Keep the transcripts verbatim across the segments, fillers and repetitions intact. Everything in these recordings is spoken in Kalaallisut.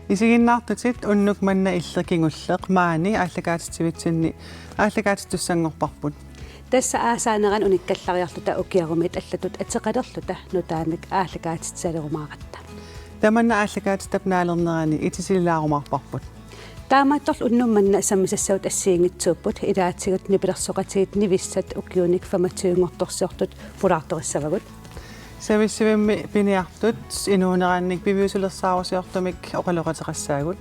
Isiginnaartutit, unnuk manna illit kingulliit maani aallakaatitsivitsinni aallakaatitussanngorparput. Tassa aasaanerani unikkallariarluta ukiarumiit allatut ateqalerluta nutaamik aallakaatitsisalerumaaratta. Tamanna aallakaatitap naalernerani itisililaarumaarparput. Taamaattorli unnuk manna sammisassavut assigiinngitsuupput, ilaatigut nipilersoqatigiit Nivissat ukiunik femogtyvenngortorsiortut pulaartorissavagut. Savissivimmi piniartut inuunerannik piviusulersaarusiortumik oqaloqateqassaagut.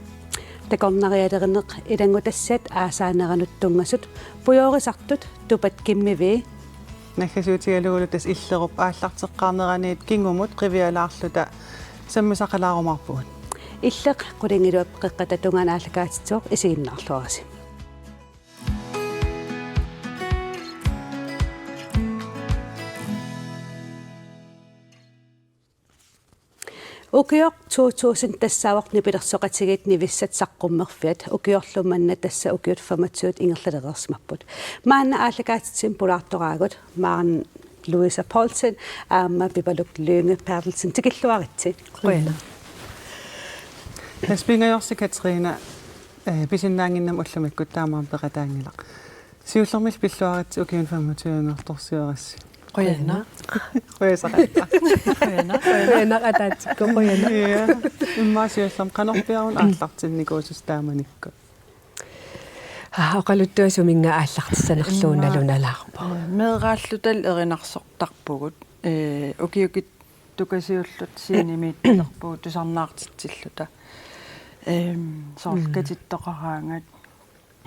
Takornarialerineq ilanngutassiat aasaaneranut tunngasut pujoorisartut tupat kimmivii. Naggasiutigalugulu tassa illerup aallarteqqaarneraniit kingumut qivialaarluta sammisaqalaarumaarpugut. Illeq qulingiluat qeqqata tungaanut aallakaatitsivoq, isiginnaarluarisi. Ukioq to tusind tassaavoq nipilersoqatigiit Nivissat saqqummerfiat, ukiorlu manna tassa ukiut femogtyve ingerlalereersimapput. Maanna aallakaatitsinni pulaartoraagut Maren Louise Poulsen aamma Pipaluk Lynge Berthelsen, tikilluaritsi. Qujanaq. Tassa pingajorssi Katrine, eh, pisinnaannginnami ullumikkut taamaammat peqataanngilaq. Siullermilli pilluaritsi ukiunik femogtyvenngortorsiorassi. Qujanaq. Qujanaq. Qujanaq. Qujanaq. Qujanaq ataatsikko, qujanaq. Ja. Immaqa siullermik qanorpiaq una aallartinnikuusutit taamanikkut? Aa, oqaluttuaq suminnga aallartissanerlugu nalunalaarpoq. Meeraalluta erinarsortarpugut. Eh, ukiukittukasiulluta scenemiittarpugut tusarnaartitsilluta. Ehm, soorlu katittoqaraangat.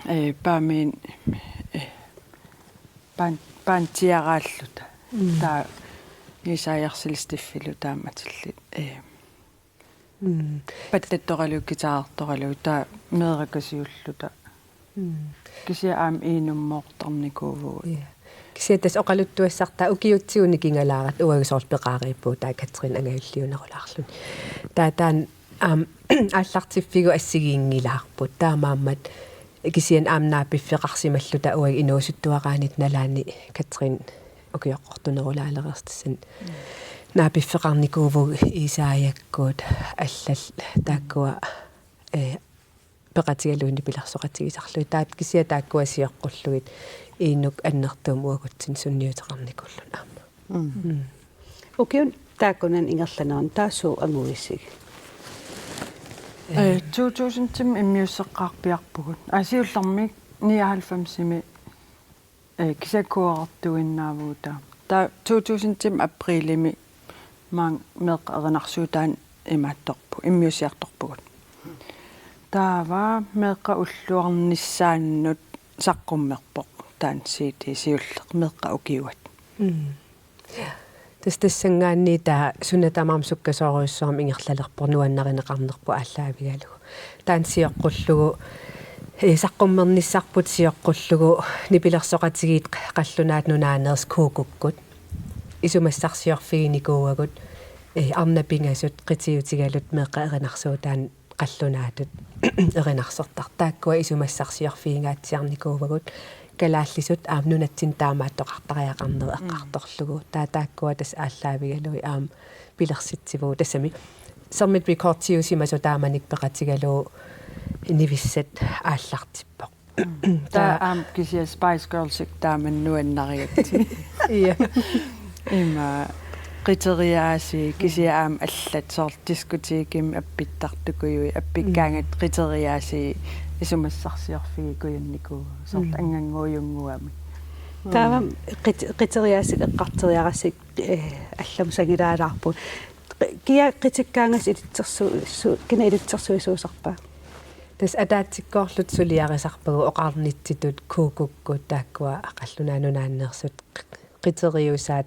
Eh, paamiin, eh, paan-, paantiaraalluta. Mm. Taava Isaias Silstiffilu taamatillit, eh, mm, pattattoralugu, guitarertoralugu, taava meerakasiulluta. Mm. Kisianni aamma iinummoortarnikuuvugut. Ja. Kisianni tassa oqaluttuassartaa ukiutsigu nikingalaaratta uagut soorlu peqaariippugut taava Katrine angajulliunerulaarluni. Taava taanna aamma aallartiffigut assigiinngilaarput. Taamaammat kisianni aamma naapiffeqarsimalluta uagut inuusuttuaraanit nalaanni Katrine ukioqqortunerulaalereersut tassani. Mm. Naapiffeqarnikuuvugut Isaiakkut allallu taakkua, eh, peqatigalugit nipilersoqatigisarlugit. Taava kisianni taakkua sioqqullugit iinuk annertuumik uagutsinnut sunniuteqarnikuulluni aamma. Mm. Mm. Ukiuni taakkunani ingerlanerani taava suut anguisigi? Eh, to tusindimi immiusseqqaarpiarpugut. Aa, siullermik nioghalvfemsimi, eh, kisianni koortuinnaavugut taava. Taava to tusindimi aprilimi maanga meeqqat erinarsuutaat imaattorpu-, immiussiartorpugut. Taava meeqqat ulluarnissaannut saqqummerpoq taanna C D siulleq, meeqqat ukiuat. Mm. Tassa tassanngaanniit taava suna tamarmi sukkasoorujussuarmik ingerlalerpoq, nuannarineqarnerpoq aallaavigalugu. Taanna sioqqullugu, eh, saqqummernissarput sioqqullugu nipilersoqatigiit Qallunaat Nunaaneersut Kuukukkut isumassarsiorfiginikuuagut, eh, arnat pingasut qitiutigalugit meeqqat erinarsuutaat qallunaatut erinarsortartut. Taakkua isumassarsiorfigingaatsiarnikuuagut, kalaallisut aamma nunatsinni taamaattoqartariaqarnerat eqqartorlugu. Taava taakkua tassa aallaavigalugit aamma pilersitsivugut. Tassami Sermit recordiusimasoq taamanikkut peqatigalugu Nivissat aallartippoq. Taava aamma kisianni Spice Girlsikkut taama nuannarigatsigit. Ja. Ima qiteriaasii, kisianni aamma allat soorlu diskotekimi appittartukujuit, appikkaangatta qiteriaasii isumassarsiorfigikujunnikuuagut soorlu anngannguujunnguamik. Taava qit-, qiteriaasik eqqarteriarassi, eh, allamut sangilaalaarpugut. Kia qitikkaangassi ilitsersu-, su-, kina ilitsersuisuusarpa? Tassa ataatsikkoorluta suliarisarpagut oqarnitsitut Kuukukkut, taakkua Qallunaat Nunaanneersut qiteriusaat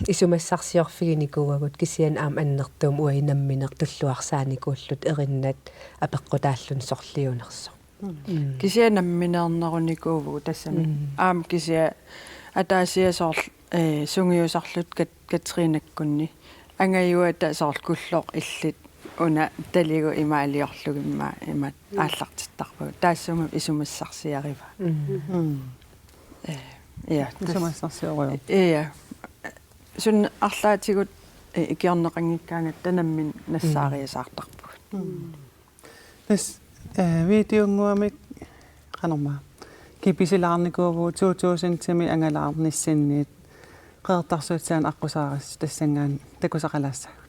isumassarsiorfiginikuuagut, kisianni aamma annertuumik uagut nammineq tulluarsaanikuulluta erinnat apeqqutaalluni sorliunersoq. Mm. Kisianni nammineernerunikuuvugut tassami. Mm. Aamma kisianni ataasiaat soorlu, eh, sungiusarluta Kat-, Katrinekkunni. Angajuata soorlu kulloq illit una taligu imaaliorlugit ima, ima aallartittarpagut. Taassuma isumassarsiarivaa. Mm. Mm. Eh, ja, tas-, isumassarsiorujoorpoq. Ja. Suna arlaatigut, eh, ikiorneqanngikkaangatta nammineq nassaariasaartarpugut. Mm. Tassa, eh, videonnguamik qanormaa kipisilaarnikuuvugut to tusindimi angalaarnissinniit Qeqertarsuatsiaanut aqqusaarissut tassanngaanniit takusaqalaassaagut.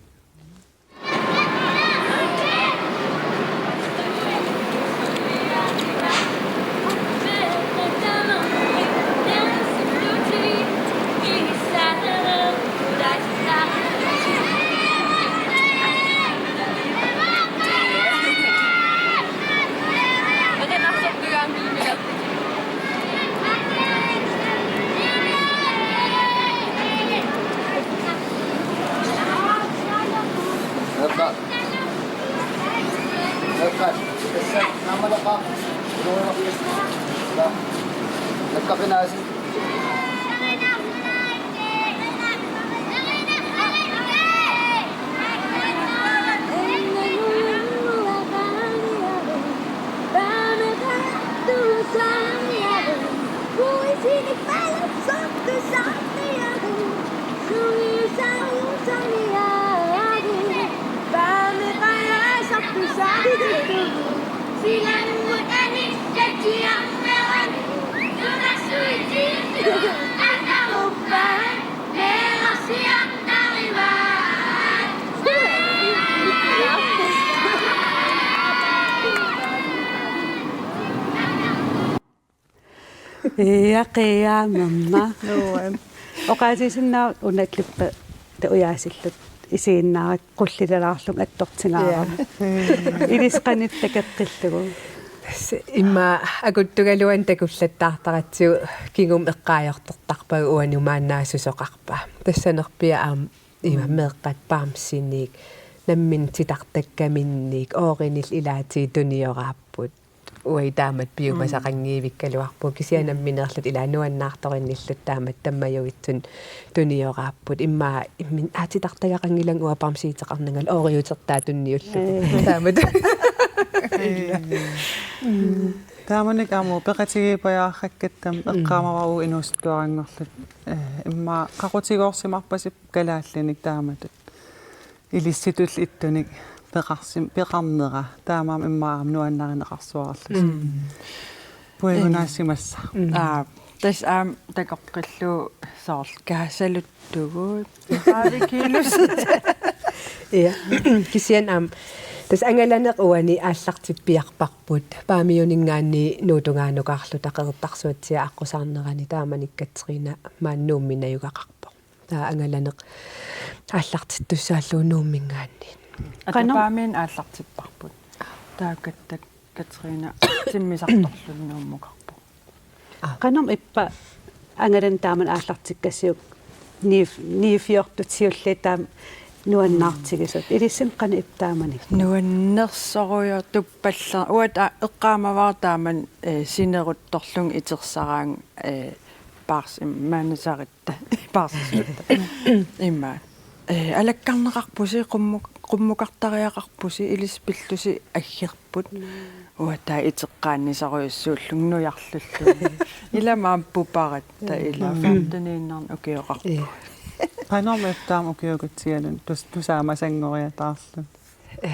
Ia, qiaa, mamma. Nuan. Oqaatigisinnaavit una klippi ujaasilluni isiginnaarakku qullilalaarlunga attortigaarami. Ia. Ilissi qanoq takoqqillugu? Immaqa akuttugaluanik takullattaartaratsigu kingumut eqqaajartortarpagut uani maannaasusoqarpa. Tassanerpiaq aamma ima Mm. meeqqat bamsinik, nammineq titartakkaminnik, oorinillu ilaatigut tunioraapput. Uagut taamatut piumasaqanngivikkaluarpugut, kisianni nammineerluta ilaa nuannaartorinnilluta taamatut tammajuvitsunut tunioraapput. Immaqa imminut aa titartagaqanngilanga uanga bamsiuteqarnanga ooriutertaa tunniullugu. Ee. Taamatut. Ee. Mm. Taamanikkut aamma peqatigiippajaarrakkatta Mm. eqqaamavara uagut inuusuttuaranngorluta. Ee, immaqa qaqutigoorsimarpasi kalaallinik taamatut. Ilissitulli ittunik peqarsim-, peqarnera. Taamaammat immaqa aamma nuannarineqarsuararlusi. Mm. Puigunaasimassaq. Mm. Aa, tassa aamma takoqqillugu soorlu kaasaluttugut. Qaalikiilusit. Ia. Kisianni aamma tassa angalaneq uani aallartippiarparput. Paamiuninngaanniit Nuup tungaanukaarluta Qeqertarsuatsiaat aqqusaarnerani taamanikkut Katrina maani Nuummi najugaqarpoq. Taava angalaneq aallartittussaallugu Nuumminngaanniit. Qanoq? Ata Paamiuni aallartipparput. Taava Kat-, Katrina timmisartorluni Nuummukarpoq. Aa. Qanormi ippa angalaneq taamani aallartikkassiuk ni-, niogfyrre siulliit taama nuannaartigisut. Ilissinnut qanoq ippa taamani? Nuannersorujoortuppallerpoq. Uanga eqqaamavara taamani, eh, sineruttorlunga itersaraanga, eh, paars-, im-, maanisarit. Paarsisutta. Ima. Eh, alakkarneqarpusi, qummuk-, qummukartariaqarpusi, ilissi pillusi aggerput. Mm. Uanga taava iteqqaannisorujussuullunga nujarlullugu. Ilami aamma puparatta Mm. ilaa Mm. femteniinnarnik ukioqarpugut. Ee. Qanormi taama ukiukutsialun tus-, tusaamasanngoriataarlugu. Eh,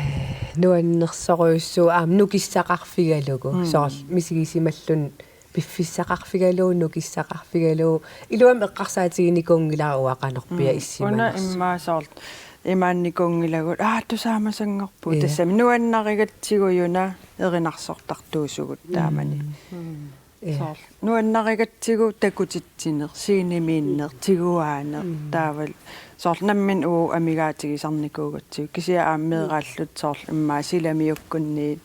nuannersorujussuuvoq aamma nukissaqarfigalugu. Mm. Soorlu misigisimalluni piffissaqarfigalugu, nukissaqarfigalugu. Iluamik eqqarsaatiginikuunngilara uanga qanorpiaq Mm. Una issimanersoq. Immaqa soorlu imaannikuunngilagut, aa, tusaamasanngorpugut. Ia. Tassami nuannarigatsigu una erinarsortartuusugut taamani. Mm. Mm. Ia. Soorlu nuannarigatsigu takutitsineq, scenemiinneq, tiguaaneq, Mm. taavalu soorlu nammineq uagut amigaatigisarnikuugatsigu. Kisianni aamma meeraalluta soorlu immaqa silamiukkunniit,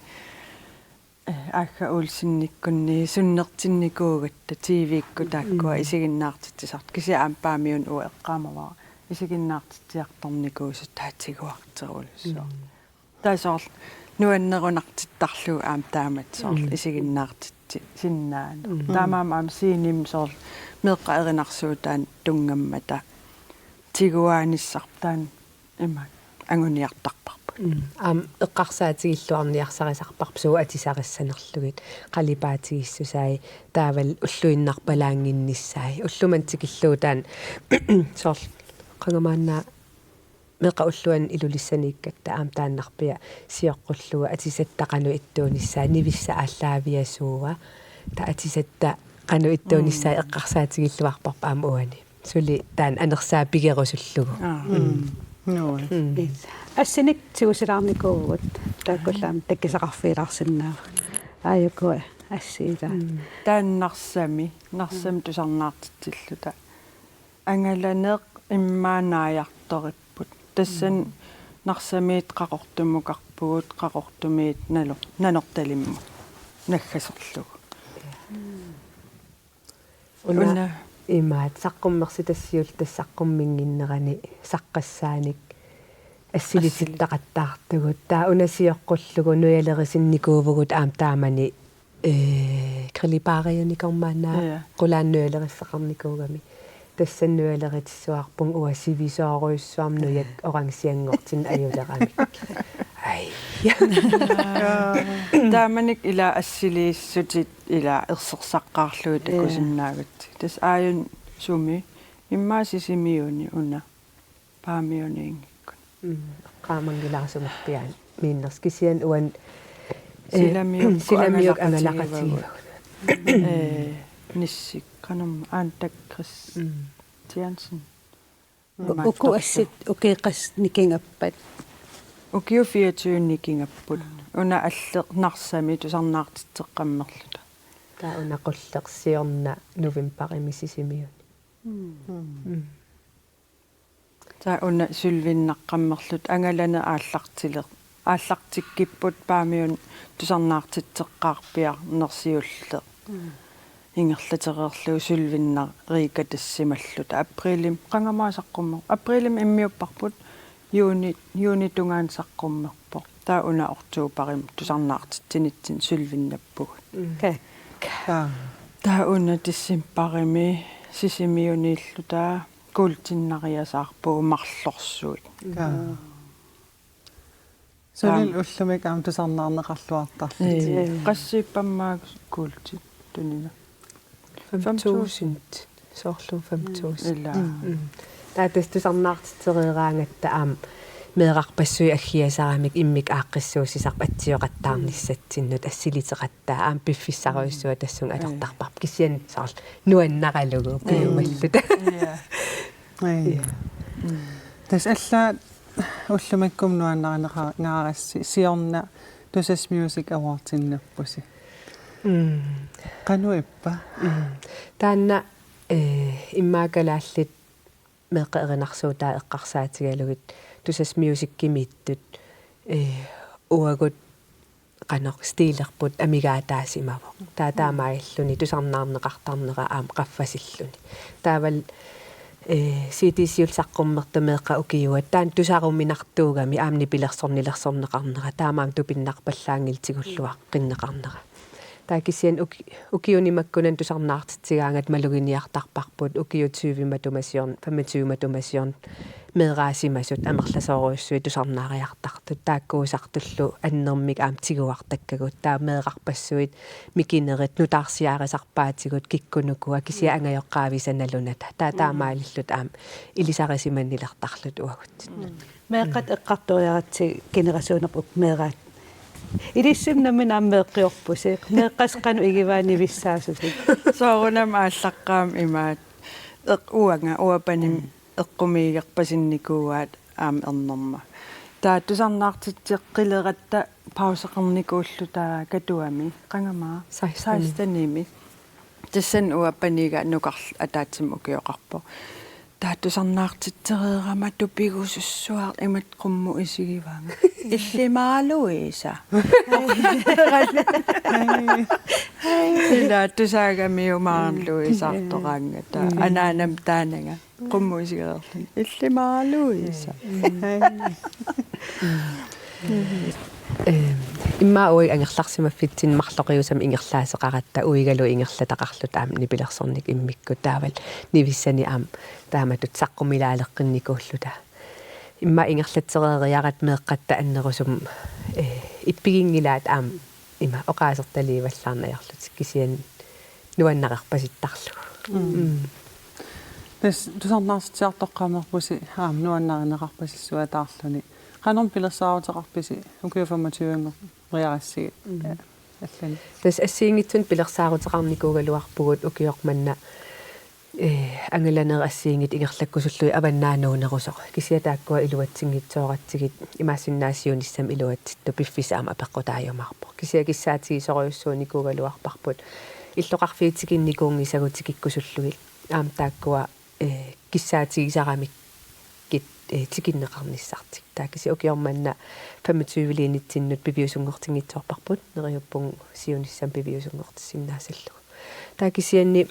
eh, Aagga Olsenikkunniit sunnertinnikuugatta T V-kkut taakkua Mm. isiginnaartitsisartut. Kisianni aamma Paamiuni uanga eqqaamavara isiginnaartitsiartornikuusut taava tiguarterulussuaq. Mm. Taava soorlu nuannerunartittarlugu aamma taamatut soorlu Mm. isiginnaartitsisinnaaneq. Mm. Taamaammat aamma scenemi soorlu meeqqat erinarsuutaat tunngammata tiguaanissarput taanna ima anguniartarparput. Mm. Aamma eqqarsaatigilluarniarsarisarparput suut atisarissanerlugit, qalipaatigissutaat taavalu ulluinnarpalaannginnissaat. Ullumimut tikillugu taanna soorlu qanga maanna meeqqat ulluanni Ilulissaniikkatta aamma taannarpiaq sioqqullugu atisatta qanoq ittuunissaa, nivissaq aallaaviasuua, taava atisatta qanoq ittuunissaa eqqarsaatigilluarparput aamma uani. Suli taanna anersaat pigerusullugu. Aa. Mm. Nuann. Mm. Assinik tigusilaarnikuuvugut taakkullaamik takkisaqarfigilaarsinnaavagut. Aajuku assiilaa. Mm. Taanna Narsami, Narsami tusarnaartitsilluta. Angalaneq immaqa naajartoripput. Tassani Narsamiit Qaqortumukarpugut, Qaqortumiit Nalor-, Nanortalimmut naggaserlugu. Una, una imaat saqqummersitassiulluta saqqumminnginnerani saqqassaanik assilitittaqattaartugut. Taava una sioqqullugu nujalerisinnikuuvugut aamma taamani, ee, Grillbareriunikoq maanna. Ja. Qulaani nujalerissaqarnikuugami. Tassani nujaleritissuarpunga uanga sivisoorujussuarmik nujat orangianngortinneq ajuleramik. Ai. Taamanikkut ila assiliissutit ila ersersaqqaarlugit takusinnaagatsigit. Tassa aajuna sumi, immaqa Sisimiuni una Paamiuniinngikkuni. Mm, eqqaamanngilara sumerpiaanni miinnersoq, kisianni uani, eh, Silamiukkut Silamiukkut angalaqatigivagut. Angalaqatigivagut. Eh, Nissik, qanormi, Anda Chris Mm. Jensen. Mm. Uku assit ukiut qassit nikingappat? Ukiut fireogtyve nikingapput. Una alleq Narsami tusarnaartitseqqammerluta. Taava una qulleq siorna novembarimi Sisimiuni. Mm. Mm. Taava una sølvinnaqqammerluta angalaneq aallartiler-, aallartikkipput Paamiuni tusarnaartitseqqaarpiarneq siulleq. Mm. Ingerlatereerlugu sølvinnariikatassimalluta aprilimi, qangami saqqummer-, aprilimi immiupparput, juuni, juunip tungaanut saqqummerpoq. Taava una oktobarimi tusarnaartitsinitsinni sølvinnappugut. Mm. Kakkaak. Taava una decembarimi Sisimiuniilluta kuultinnariasaarpugut marlorsuit. Kakkaak. Sulil Taam- ullumi aamma tusarnaarneqarluartarlutit. Ee, qassiippat aamma kuultit tunina? Fem tusind. Soorlu fem tusind. Ila. Mm. Taava tassa tusarnaartitsereeraangatta aamma meerarpassuit aggiasaramik immikkut aaqqissuussisarput atsioqattaarnissatsinnut assiliteqattaarput aamma piffissarujussuaq tassunga atortarparput. Kisianni soorlu nuannaralugu piumalluta. Ja. Ai. Ja. Mm. Tassa allaat ullumikkut nuannarineqangaarassi siorna Tusass Music Awardsinnappusi. Mm. Qanoq ippa? Mm. Taanna, eh, immaqa kalaallit meeqqat erinarsuutai eqqarsaatigalugit Tusass Musicimiittut, eh, uagut qanoq stilerput amigaataasimavoq. Taava taamaalilluni tusarnaarneqartarnera aamma qaffasilluni. Taavalu, eh, C D-siulleq saqqummertut meeqqat ukiuat taanna tusaruminartuugami aamma nipilersornilersorneqarnera. Taamaammat tupinnarpallaanngilaq tigulluaqqinneqarnera. Taava kisianni uki-, ukiuni makkunani tusarnaartitsigaangatta maluginiartarparput ukiut tyve matuma siorna, femogtyve matuma siorna meeraasimasut amerlasoorujussuit tusarnaariartartut, taakkuusartullu annermik aamma tiguartakkagut, taava meerarpassuit mikinerit nutaarsiarisarpaatigut kikkuunuku kisianni angajoqqaavisat nalunata. Taava taamaalilluta aamma ilisarisimannilertarluta uagut. Mm. Meeqqat eqqartoriaratsigit generationerput meeraat. Ilissimi nammineq aamma meeqqiorpusi. Meeqqat qanoq igivaa nivissaasusi? Soorunami aallaqqaammut imaat. Eq-, uanga, uanga panimut eqqumiigerpasinnikuuaat aamma ernerma. Taava tusarnaartitseqqileratta pauseqarnikuulluta Katuami. Qangamii? Sekstenimi. Sekstenimi. Tassani uanga paniga nukarleq ataatsimut ukioqarpoq. Taava tusarnaartitsereerama tupigusussuaq imatut qummut isigivaanga. Illimaaluisa. Ila tusaagamiuk Maarluisaartoraangata. Anaanama taananga. Qummut isigereerluni. Illimaaluisa. Ehm, immaqa uagut angerlarsimaffitsinni marloqiusamik ingerlaaseqaratta uigalu ingerlataqarluta aamma nipilersornikkut immikkut taavalu nivissani aamma taamatut saqqumilaaleqqinnikuulluta. Immaqa ingerlatsereeriaratta meeqqatta annerusumik, eh, ippiginngilaat aamma ima oqaasertaliivallaarneq ajorlutik kisianni nuannarerpasittarlugu. Mm. Mm. Tassa tusarnaartitsiartoqqammerpusi aamma nuannarineqarpasissuataarluni. Qanormi pilersaaruteqarpisi ukiut femogtyve-nngoriarassigit? Mm. Ja, allani. Tassa assigiinngitsunik pilersaaruteqarnikuugaluarpugut ukioq manna, eh, angalanerit assigiinngitsut ingerlakkusullugit avannaanuunerusoq. Kisianni taakkua iluatsinngitsooratsigit imaassinnaavoq siunissami iluatsittut piffissaq aamma apeqqutaajumaarpoq. Kisianni kissaatigisorujussuunikuugaluarparput illoqarfiit tikinnikuunngisagut tikikkusullugit. Aamma taakkua, eh, kissaatigisaramikkit, eh, tikinneqarnissartik. Taava kisianni ukioq manna femogtyve-liinitsinnut piviusunngortinngitsoorparput, neriuppunga siunissami piviusunngortissinnaassallugu. Taava kisianni,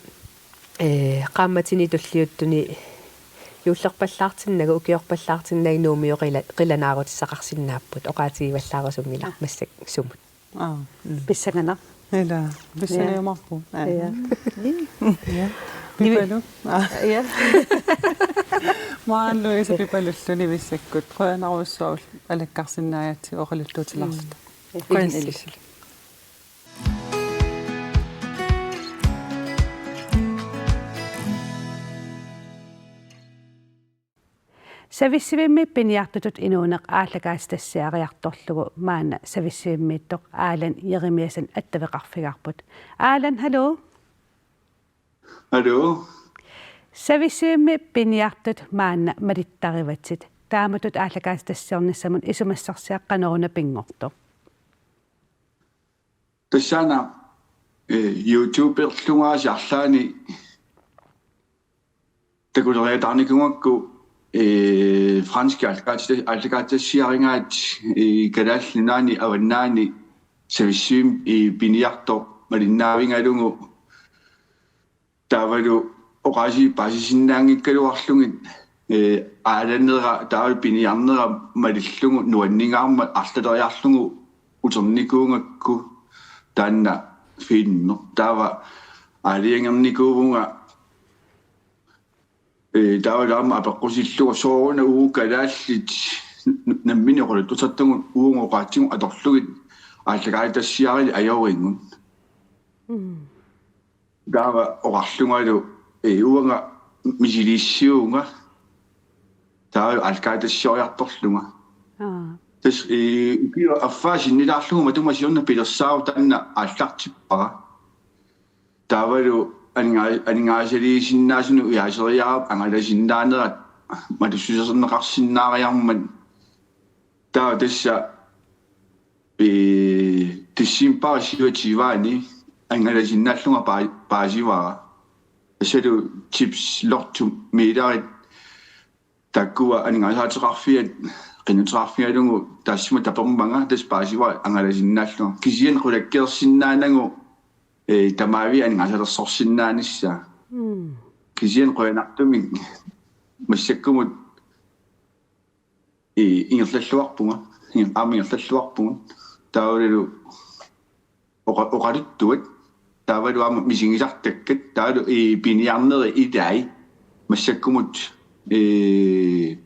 eh, qaammatini tulliuttuni juullerpallaartinnagu, ukiorpallaartinnagu Nuummi qila-, qilanaarutissaqarsinnaapput, oqaatigivallaarusunngilara. Aa. Massakkut sumut. Aa. Mm. Pissanganaq. Ila, pissangajumaapput. Aa. Ja. Ja. Pipalu. Aa. Ja. Maanna Louise Pipalulluni massakkut. Qujanarujussuaq alakkarsinnaagatsigu oqaluttuutilaarluta. Mm. Qujanaq. Qujanaq. Savissivimmi piniartutut inuuneq aallakaatitassiariartorlugu maanna Savissivimmiittoq Allan Jeremiassen attaveqarfigaarput. Allan, hallo. Hallo. Savissivimmi piniartut maanna malittarivatsit. Taamatut aallakaatitassiornissamut isumassarsiaq qanoruna pinngortoq? Tassaana, eh, YouTube-erlungaasiit arlaanni takuleriataarnikuugakku, eh, franskit aallakaatita-, aallakaatitassiarigaat, eh, Kalaallit Nunaanni avannaani Savissivimmi, eh, piniartoq malinnaavigalugu taavalu oqaasii paasisinnaanngikkaluarlugit, eh, aalanera taavalu piniarnera malillugu nuanningaarmat arlaleriarlugu uternikuugakku taanna filmi. Taava aalajangernikuuvunga, eh, taavalu aamma apeqqusillugu sooruna uagut kalaallit n-, nammineq oqaluttuassartagut uagut oqaatsigut atorlugit aallakaatitassiarilik ajorigut. Mm. Taava oqarlungalu, eh, uanga misiliissivunga. Taava aallakaatitassioriartorlunga. Aa. Tassa, eh, ukiup affaa sinnilaarlugu matuma siorna pilersaarut taanna aallartippara. Taavalu aningaa-, aningaasaliisinnaasunut ujaaseriarama angalasinnaanerat matussuserneqarsinnaariarmat. Taava tassa, eh, decembarip syvogtyve-ani angalasinnaallugu paa-, paasivara. Tassalu Chips Lotto Millerit taakkua aningaasaateqarfiat qinnuteqarfigalugu taassuma tapermanga tassa paasivara angalasinnaallugu. Kisianni qulakkeersinnaanagu, eh, tamaviisa aningaasalersorsinnaanissaa. Mm. Kisianni qujanartumik massakkumut i-, ingerlalluarpunga, in-, aamma ingerlalluarpugut, taavalu oqa-, oqaluttuat, taavalu aamma misigisartakkat, taavalu i-, piniarnerit ilai, massakkumut, eh,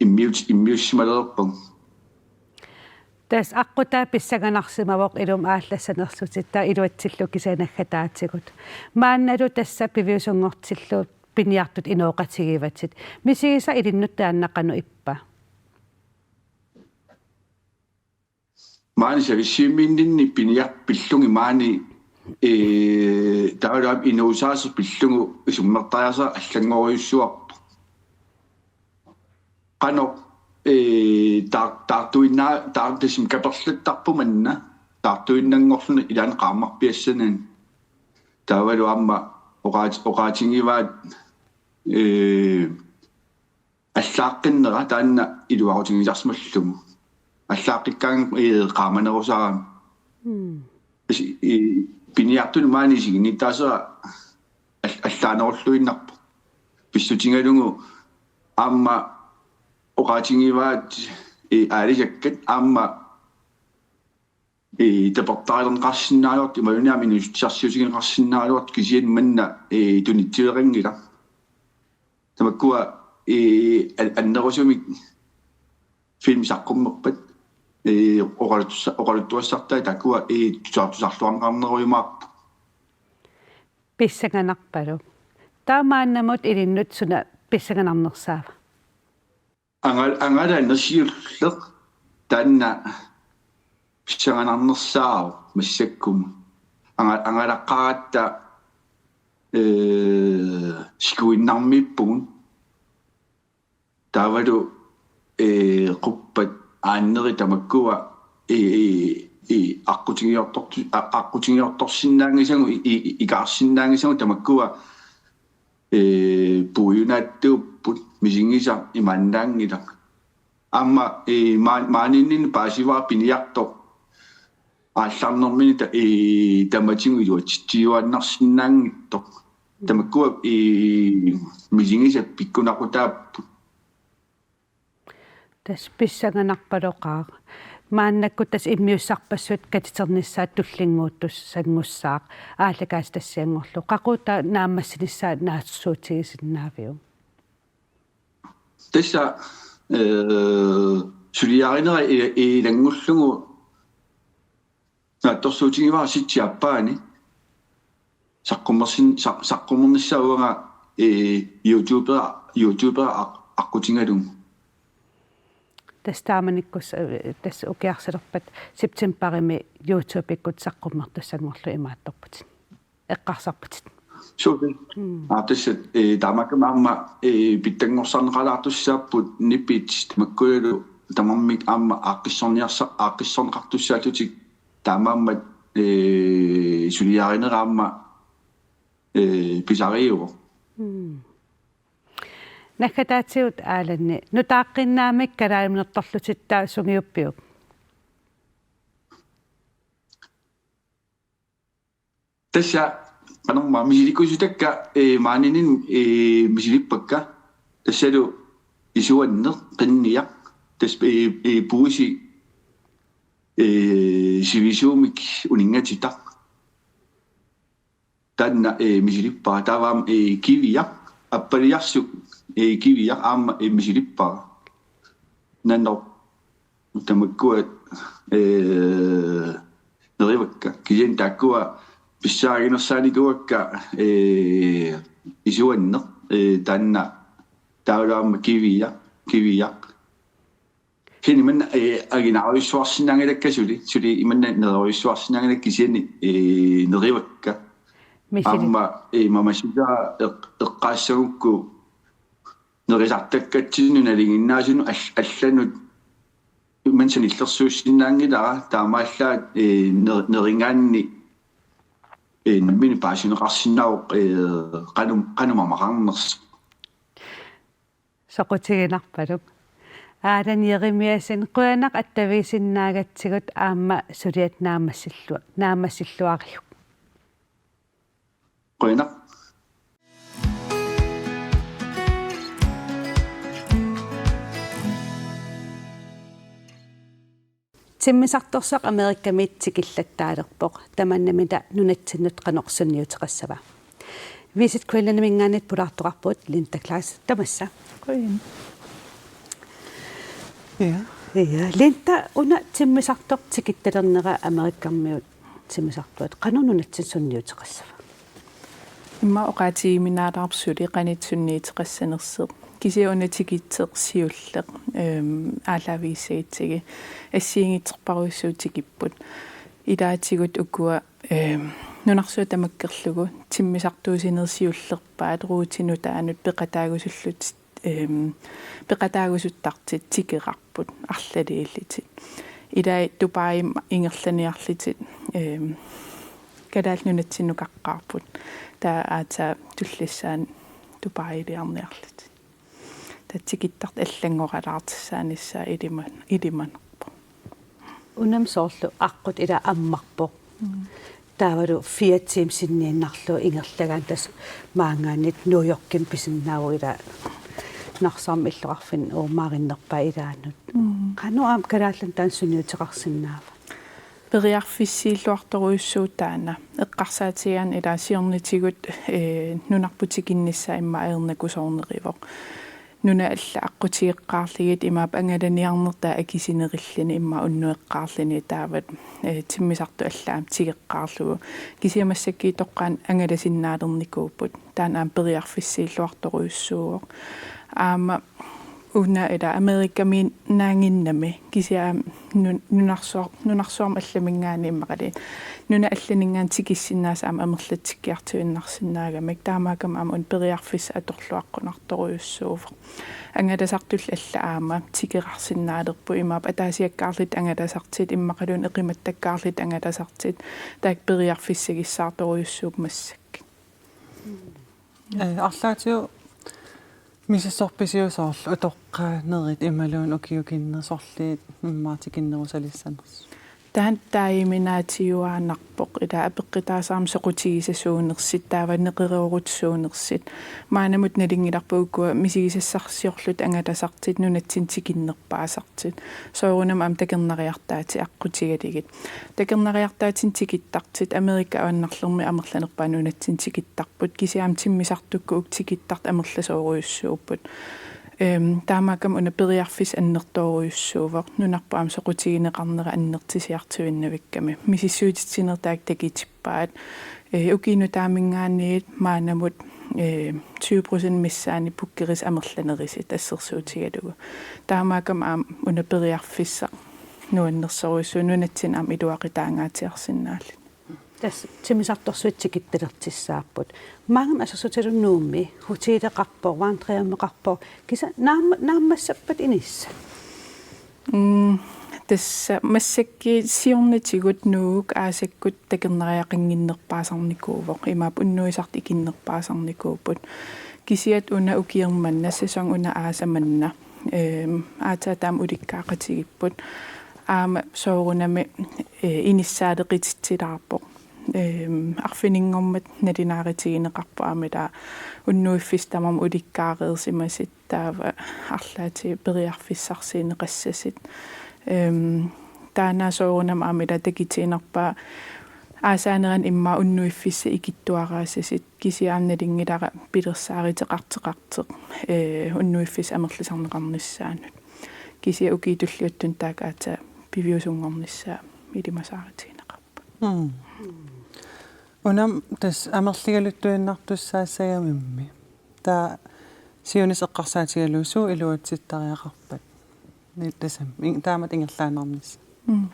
immiut-, immiussimalerpagut. Tassa aqqutaa pissanganarsimavoq ilumut aallassanerlutit taava iluatsillugu kisianni naggataatigut. Maannalu tassa piviusunngortillugu piniartut inooqatigiivatsit. Misigisaq ilinnut taanna qanoq ippa? Maani Savissivimmiinninni piniartut pillugit maani, ee, taavalu aamma inuusaasoq pillugu isummertariaaseq allanngorujussuarpoq. Qanoq, ee, taa-, taartuinnaa-, taa-, tassami kaperlattarpoq manna, taartuinnanngorluni ilaanni qaammarpiassanani. Taavalu aamma oqaat-, oqaatigivaat, ee, allaaqqinneq taanna iluarutigisarsimallugu. Allaaqqikkaangat, ee, qaamanerusarami. Mm. Is-, i-, piniartunut maani isiginnittaasera al-, allaanerulluinnarpoq. Pissutigalugu aamma oqaatigivaat, ee, aalisakkat aamma, ee, tapertaarilerneqarsinnaagaluartut imaluunniit aamma inuussutissarsiutigeqarsinnaagaluartut kisianni manna, ee, tunitsiveqanngilaq. Tamakkua, ee, al-, annerusumik filmi saqqummerpat, ee, oqaluttussa-, oqaluttuassartai taakkua, ee, tusar-, tusarluarneqarnerujumaarput. Pissanganarpalu. Taamaannamut ilinnut suna pissanganarnersaava? Angal-, angalaq siulleq taanna pissanganarnersaavoq massakkut. Anga-, angalaqqaaratta, ee, sikuinnarmiippugut. Taavalu, ee, quppat aannerit tamakkua, ee, ee, ee, aqqutigiortortu-, a-, aqqutigiortorsinnaanngisagut, i-, i-, i-, ikaarsinnaanngisagut tamakkua, ee, puiunaattuupput, misigisaq imaannaanngilaq. Aamma, ee, maa-, maaniinninni paasivara piniartoq aallarnermini ta-, ee, tamatigut iluatsitsiuaannarsinnaanngitsoq. Tamakkua, ee, misigisat pikkunaqutaapput. Tassa pissanganarpaloqaaq. Maannakkut tassa immiussarpassuit katiternissaat tullinnguuttussanngussaaq aallakaatitassianngorlugu. Qaqugu taava naammassinissaa naatsorsuutigisinnaaviuk? Tassa, ee, suliarinera i-, ilanngullugu naatsorsuutigivara sitsi aappaani saqqummersin-, sa-, saqqummernissaa uanga, ee, YouTubera, YouTubera aq-, aqqutigalugu. Tassa taamanikkus-, ee, tassa ukiarsalerpat septembarimi YouTubekkut saqqummertussanngorlugu imaattorputit. Eqqarsarputit. Suu. Mm. Aa, tassa, ee, taamaakkami aamma, ee, pitsanngorsarneqalaartussaapput nipit tamakkunilu tamarmik aamma aaqqissorniarsa-, aaqqissorneqartussaallutik taamaammat, ee, suliarinera aamma, ee, pisariuvoq. Mm. Naggataatigut Aalanni nutaaqqinnaamik kalaaliminertorlutit taava sungiuppiuk? Tassa qanormaa misilikkusutakka, ee, maaniinninni, ee, misilippakka. Tassalu isuanneq, qinniaq, tassa, ee, ee, puisi, ee, sivisuumik uninngatitaq. Taanna, ee, misilippara. Taava aamma, ee, kiviaq, appaliarsuk, ee, kiviaq aamma, ee, misilippara. Nanoq tamakkua, ee, nerivakka. Kisianni taakkua pissaaginersaanikuuakka, ee, isuanneq, ee, taanna taavalu aamma kiviaq, kiviaq. Kisianni imanna, ee, aginarujussuarsinnaanngilakka suli, suli imanna nerujussuarsinnaanngilakka kisianni, ee, nerivakka. Misili-. Aamma, ee, mamassusaa eq-, eqqaassagukku nerisartakkatsinnut nalinginnaasunut all-, allanut imannak sanillersuussinnaanngilara taamaallaat, ee, ner-, nerigaanni, ee, nammineq paasineqarsinnaavoq, ee, qanum-, qanumut amaqarnersoq. Soqutiginarpaluk. Aalan Jerimiassen, qujanaq attavigisinnaagatsigut aamma suliat naammassillua-, naammassilluariuk. Qujanaq. Timmisartorsuaq Amerikamiit tikillattaalerpoq, tamannamita nunatsinnut qanoq sunniuteqassava? Visit Greenlandiminngaanniit pulaartoqarpugut Linda Klaas, tamassa. Qujan. Ja. Ja, Linda, una timmisartoq tikittalernera Amerikamiut timmisartuat, qanoq nunatsinnut sunniuteqassava? Immaqa oqaatigiuminaalaarpoq suli qanoq sunniuteqassanersoq. Kisianni una tikitseq siulleq, ehm, aallaavigissagissagiga assigiinngitsorpassuit tikipput. Ilaatigut ukua, ehm, nunarsuaq tamakkerlugu timmisartuussineq siullerpaat ruutinut taanut peqataagusullutit, ehm, peqataagusuttartut tikerarput arlaliullutit. Ilai Dubaimi ingerlaniarlutit, ehm, Kalaallit Nunatsinnukaqqaarput. Taava aatsaat tullissaani Dubailiarniarlutit. Taava tikittartut allanngoralaartussaanissaat ilima-, ilimanarpoq. Unami soorlu aqqut ila ammarpoq. Mm. Taavalu fire timer sinniinnarlugu ingerlagaanni tassa maanngaanniit New Yorkimi pisinnaavoq ila Narsarmi illoqarfinni uumaarinnerpaat ilaannut. Mm. Qanoq aamma kalaallinut taanna sunniuteqarsinnaava? Periarfissiilluartorujussuuvoq taanna. Eqqarsaatigaanni ila siornatigut, ee, nunarput tikinnissaa immaqa ajornakusoornerivoq. Nunat allat aqqutigeqqaarlugit imaappoq angalaniarnertaa akisunerilluni immaqa unnueqqaarluni taava, eh, timmisartut allat aamma tigeqqaarlugu. Kisianni massakkut toqqaannaq angalasinnaalernikuupput. Taanna aamma periarfissiilluartorujussuuvoq. Aamma una ila Amerikamiinnaaginnami kisianni nun-, nunarsuar-, nunarsuarmi allaminngaanniit immaqaluunniit. Nunat allaninngaanniit tikissinnaasut aamma amerlatsikkiartuinnarsinnaagamik. Taamaakkami aamma una periarfissaq atorluaqqunartorujussuuvoq. Angalasartullu allat aamma tikerarsinnaalerput imaappoq ataasiakkaarlutik angalasartut immaqaluunniit eqimattakkaarlutik angalasartut taakku periarfissagissaartorujussuupput massakkut. Eh, arlaatigut misissorpisiuk soorlu utoqqaanerit imaluunniit ukiukinnerit sorliit immaqa tikinnerusalissanersut? Taanna taaguminaatiuaannarpoq ila apeqqutaasarami soqutigisasuunersut taava neqeroorutisuunersut. Maannamut nalunngilarput ukua misigisassarsiorlutik angalasartut nunatsinni tikinnerpaasartut. Soorunami aamma takornariartaatit aqqutigalugit. Takornariartaatinik tikittartut Amerikap avannarlermi amerlanerpaat nunatsinni tikittarput. Kisianni aamma timmisartukkut uku tikittartut amerlasoorujussuupput. Ehm, taamaakkami una periarfissaq annertoorujussuuvoq. Nunarput aamma soqutigineqarnera annertusiartuinnavikkami. Misissuititsinerit taakku takutippaat. Eh, ukiup nutaaminngaanniit maannamut, eh, tyve procent missaani bookerisut amerlanerusut assersuutigalugu. Taamaakkami aamma una periarfissaq nuannersorujussuuvoq nunatsinni aamma iluaqutaangaatsiarsinnaallutik. Tassa timmisartorsuit tikittalertussaapput. Maannamut assersuutigalugu Nuummi hotelleqarpoq, vandrerieqqaarpoq. Kisianni naamma-, naammassappat inissat? Mm, tassa massakkut siornatigut Nuuk aasakkut takornariaqannginnerpaasarnikuuvoq. Imaappoq unnuisartut ikinnerpaasarnikuupput. Kisianni una ukioq manna sæson una aasaq manna. Ehm, aatsaat taama ulikkaaqatigiipput. Aamma soorunami, eh, inissaaleqititsilaarpoq. Ehm, arfininngormat nalunaarutigineqarpoq aamma ila unnuiffissat tamarmik ulikkaareersimasut taava arlaatigut periarfissarsiuunneqassasut. Ehm, taanna soorunami aamma ila takutiinnarpaa aasaanerani immaqa unnuiffissat ikittuaraassasut kisianni nalunngilara pilersaaruteqartoqartoq, eh, unnuiffissat amerlisarneqarnissaannut. Kisianni ukiut tulliuttuni taakku aatsaat piviusunngornissaat ilimasaarutigineqarput. Mm. Una tassa amerligaluttuinnartussaassagamimmi. Taava siunissaq eqqarsaatigalugu suut iluatsittariaqarpat? Ni-, tassami, in-, taamatut ingerlaannarnissaq. Mm.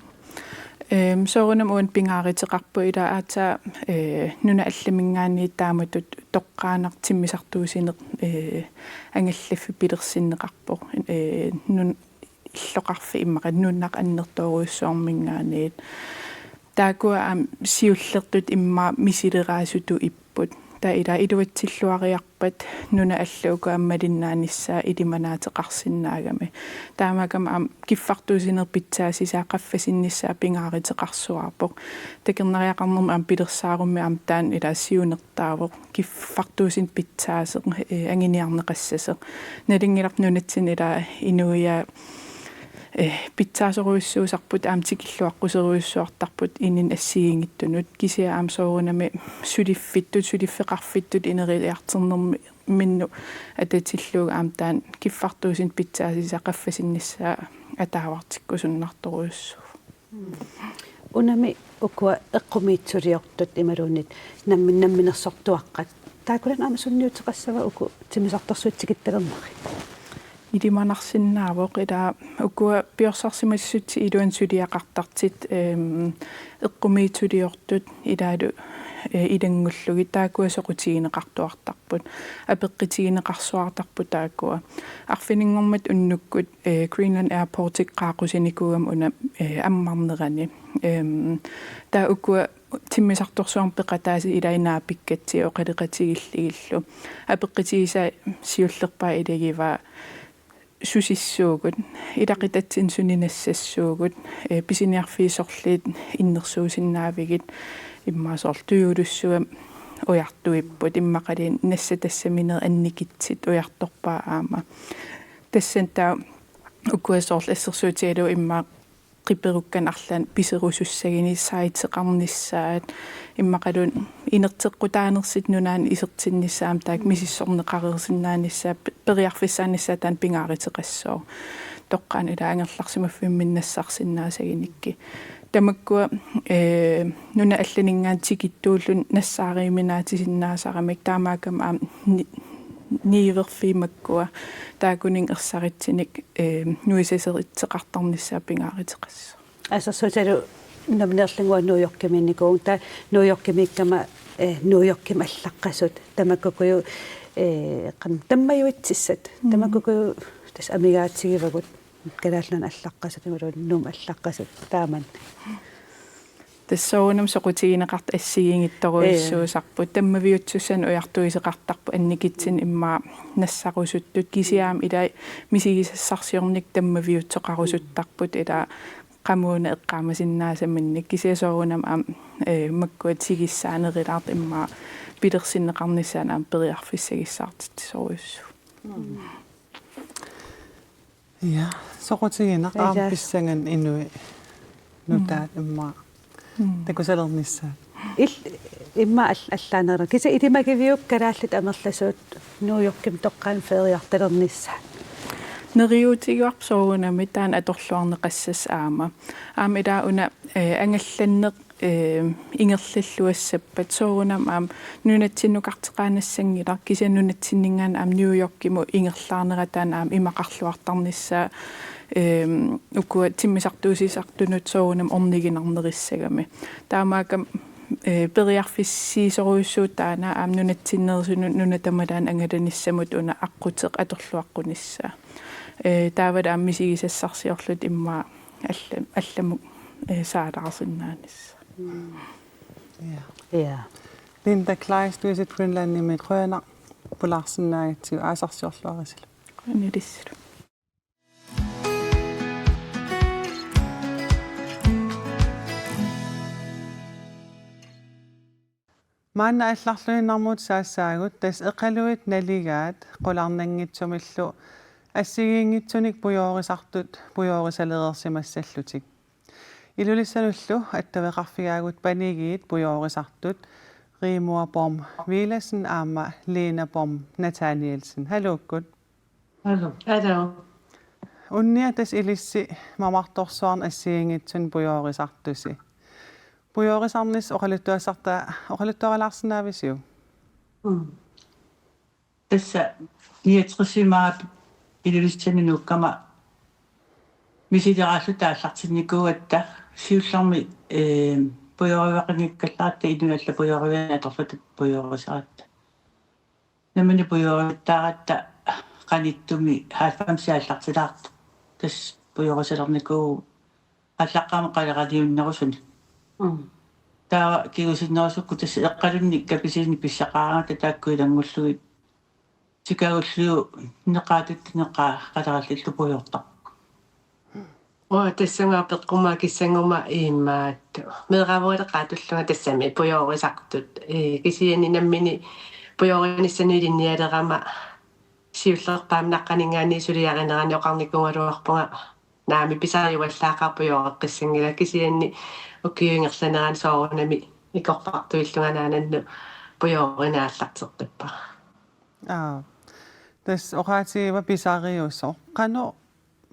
Ehm, soorunami uani pingaaruteqarpoq ila aatsaat, eh, nunat allaminngaanniit taamatut toqqaannaq timmisartuussineq, eh, angallaffik pilersinneqarpoq. Eh, nun-, illoqarfik immaqa nunap annertoorujussuarminngaanniit. Taakkua aamma siullertut immaqa misileraasutut ipput. Taava ila iluatsilluariarpat nunat allat uku aamma malinnaanissaat ilimanaateqarsinnaagami. Taamaakkami aamma kiffartuussineq pitsaassusaa qaffasinnissaa pingaaruteqarsuaarpoq. Takornariaqarnermi aamma pilersaarummi aamma taanna ila siunertaavoq. Kiffartuussineq pitsaasoq, eh, anguniarneqassasoq. Nalunngilarput nunatsinni ila inuiaat, eh, pitsaasorujussuusarput aamma tikilluaqquserujussuartarput inunnut assigiinngitsunut. Kisianni aamma soorunami suliffittut, suliffeqarfittut ineriartornerminnut atatillugu aamma taanna kiffartuussineq pitsaassusaa qaffasinnissaa ataavartikkusunnartorujussuuvoq. Unami ukua eqqumiitsuliortut imaluunniit nammin-, namminersortuaqqat. Taakkulaannaq aamma sunniuteqassava uku timmisartorsuit tikittalernerit? Ilimanarsinnaavoq ila ukua piorsarsimassutsip iluani suliaqartartut, ehm, eqqumiitsuliortut ilaalu, eh, ilanngullugit taakkua soqutigineqartuartarput. Apeqqutigineqarsuartarput taakkua. Arfininngormat unnukkut, eh, Greenland Airportip qaaqqusinikuugama una, eh, ammarnerani. Ehm, taava ukua timmisartorsuarmut peqataasut ilaat naapikkatsigit oqaloqatigillugillu. Apeqqutigisaa siullerpaaq ilagivaa susissuugut, ilaqutatsinnut suni nassassuugut, eh, pisiniarfiit sorliit innersuussinnaavigit, immaqa soorlu tujuulussuaq ujartuipput, immaqaluunniit nassatassaminerit annikitsut ujartorpaat aamma. Tassani taava ukua soorlu assersuutigalugu immaqa qiperukkanik arlaannik piserusussaguni saiteqarnissaat, immaqaluunniit inerteqqutaanersut nunaanni isertinnissaat, taakku misissorneqareersinnaanissaat, pe-, periarfissaanissaat taanna pingaaruteqassooq. Toqqaannaq ilaa angerlarsimaffimminni nassarsinnaasagunikkit. Tamakkua, ee, nunat allaninngaanniit tikittuulluni nassaariuminaatsisinnaasarami, taamaakkami aamma ni-, niuerfiit makkua taakkununnga ersaritsunik, ee, nuisaseritseqartarnissaat pingaaruteqassooq. Assersuutigalugu nammineerlunga New Yorkimiinnikuuvunga, taava New Yorkimiikkama, ee, New Yorkimi allaqqasut, tamakkuuku, ee, qan-, tammajuitsissat, mm, tamakkuuku tassa amigaatigivagut, Kalaallit Nunaanni allaqqasut, imaluunniit Nuummi allaqqasut, taamani. Tassa soorunami soqutigineqartut assigiinngitsorujussuusarput, tammaviutsussanik ujartuisoqartarput annikitsunik immaqa nassarusuttut, kisianni aamma ilaa misigisassarsiornikkut tammaviutsoqarusuttarput, ilaa qamuuna eqqaamasinnaasaminnit, kisianni soorunami aamma, ee, makkua tigussaanerilaartut immaqa pilersinneqarnissaannut aamma periarfissagissaartitsisorujussuuvoq. Ja, soqutiginaq aamma, ja, pissanganaq inuit nutaat, mm, immaqa, mm, takusalernissaat. Il-, immaqa al-, allaanerulluni. Kisianni ilimagiviuk kalaallit amerlasuut New Yorkimi toqqaannaq feriartalernissaat? Neriuutigaarput soorunami, taanna atorluarneqassasoq aamma. Aamma ilaa una, ee, angallanneq, ee, ingerlalluassappat soorunami aamma nunatsinnukarteqaannassanngilaq, kisianni nunatsinninngaanniit aamma New Yorkimut ingerlaarnera taanna aamma imaqarluartarnissaa, ee, ukua timmisartuusisartunut soorunami orniginarnerissagami. Taamaakkami, ee, periarfissiisorujussuuvoq taanna aamma nunatsinnerusunut nuna tamalaanut angalanissamut una aqquteq atorluaqqunissaa. Ee, taavalu aamma misigisassarsiorluta immaqa alla-, allamut, ee, saalaarsinnaanissaa. Ja. Ja. Linda Kleist, Visit Greenlandimit, qujanaq pulaarsinnaagatsigu, aasarsiorluarisilu. Qujanaq ilissi. Maanna allarluinnarmut saassaagut, tassa Eqaluit Naligaat qularnanngitsumillu assigiinngitsunik pujoorisartut pujoorisalersimassallutik. Ilulissanullu attaveqarfigaagut panigiit pujoorisartut Rigmor Bomm Villadsen aamma Lena Bomm Nathanielsen. Haluukkut. Hallo. Hallo. Unnia tassa ilissi Mamartorsuarni assigiinngitsunik pujoorisartusi. Pujoorisarnissaq oqaluttuassarta oqaluttuarilaarsinnaavisiuk? Mm. Tassa niogtres-imi Ilulissani nuukkama misileraallunga aallartinnikuugatta siullermik, ee, pujooriveqanngikkallarpata inuit allat pujooriviannik atorluta pujoorisaratta. Nammineq pujoorivittaaratta qanittumi halvfemsit aallartilaartoq. Tassa pujoorisalernikuuvugut aallaqqaammut qaleraliunnerusunik. Mm. Taava kingusinnerusukkut tassa Eqqalunni kapisilinnik pissaqaraangatta taakku ilanngullugit. Tikagulliuneqaatatta neqaa qalerallallu pujoortarput. Uanga tassunga peqqumma kissanngumma imaattoq. Meeraavugaleqaatullunga tassami pujoorisartut. Ee, kisianni nammineq pujoorinissanut ilinnialerama siullerpaamik naqqaninngaanniit suliarinerani oqarnikuugaluarpunga naamik pisariuallaaqaaq pujooreqqissanngilanga, kisianni ukiup ingerlanerani soorunami ikorfartuillunga anaanannut pujoorineq aallarterpaara. Aa. Tassa oqaatigiva pisariusoq. Qanoq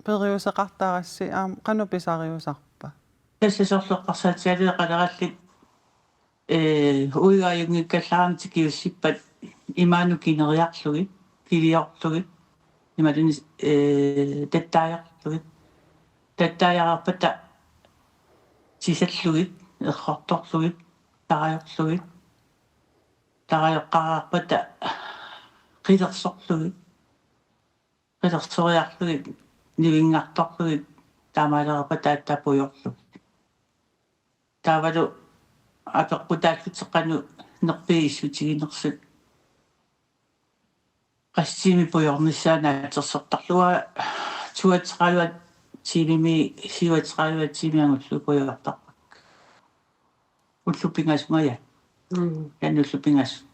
periuseqartarassi aamma qanoq pisariusarpa? Tassa soorlu eqqarsaatigalugu qalerallit, ee, uiga ajunngikkallarama tikiussippat imaanut kineriarlugit, kiliorlugit, imaluunniit, ee, tattaajarlugit. Tattaajareerpata tisallugit, errortorlugit, tarajorlugit. Tarajoqqareerpata qilersorlugit. Qilersoriarlugit, nivinngartorlugit, taamaalereerpata aatsaat pujorlugit. Taavalu apeqqutaallutik qanoq nerpiit issutiginersut. Qassit tiimit pujornissaat naatsorsortarlunga, toogtredive tiimimi, syvogtredive tiimit angullugu pujortarpakka. Ullut pingasut, ja. Mm. Taanna ullut pingasut.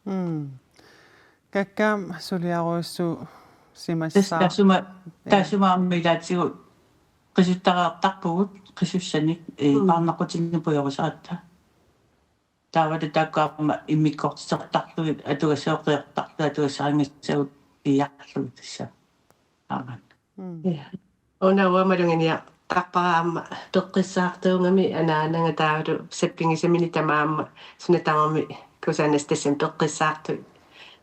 Mm. Kakkaak suliarujussuusimassaaq. Tassa taassuma, ja, taassuma aamma ilaatigut Qisuttareertarpugut qisussanik, ee, mm, paarnaqqutinni pujorisaratta. Taavalu taakku aamma immikkoortitertarlugit atugassaqqeertarlugit atugassarinngissagut piiarlugit tassa. Aamma. Mm. Ja. Una uanga maluginiartarpara aamma peqqissaartuugami anaanaga taavalu sappinngisamini tamaammat suna tamarmi kusanarsi tassami peqqissaartut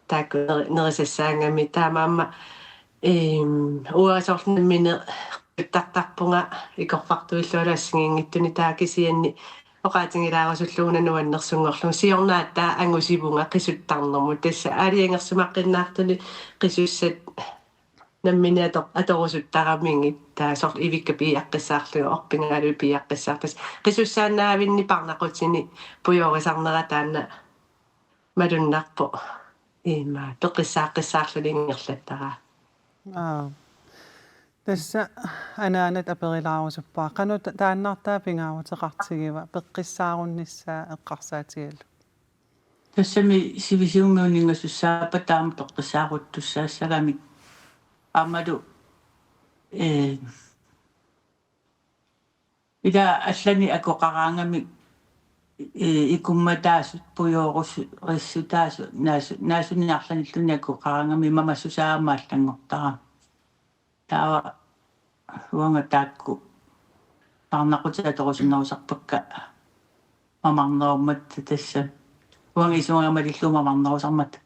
taakku neri-, nerisassaagami taamaammat, eem, uanga soorlu nammineq qittartarpunga ikorfartuilluarlunga assigiinngitsuni taava kisianni oqaatigilaarusullugu una nuannersunngorlugu siorna aatsaat angusivunga qisuttarnermut tassa aalajangersimaqqinnaartuni qisussat nammineq ato-, atorusuttaramigit taava soorlu ivikka piiaqqissaarlugit orpingaalu piiaqqissaartut. Qisussaannaavinni paarnaqqutinni pujorisarnera taanna malunnarpoq. Ima peqqissaaqqissaarluni ingerlattaraa. Aa. Tassa anaanat aperilaarusuppara. Qanoq ta-, taannartaa pingaaruteqartigiva peqqissaarunnissaa eqqarsaatigalugu? Tassami sivisuumik uninngasussaappat taama peqqissaaruttussaassagamik. Aammalu, ee, ila allanik akoqaraangamik, ee, ikummataasut pujoorus-, -rissutaasut naasu-, naasunik arlanilluunniit akoqaraangamik mamassusaa aamma allanngortarami. Taava uanga taakku paarnaqqutit atorusunnerusarpakka mamarnerummata tassa. Uanga isumaga malillugu mamarnerusarmata.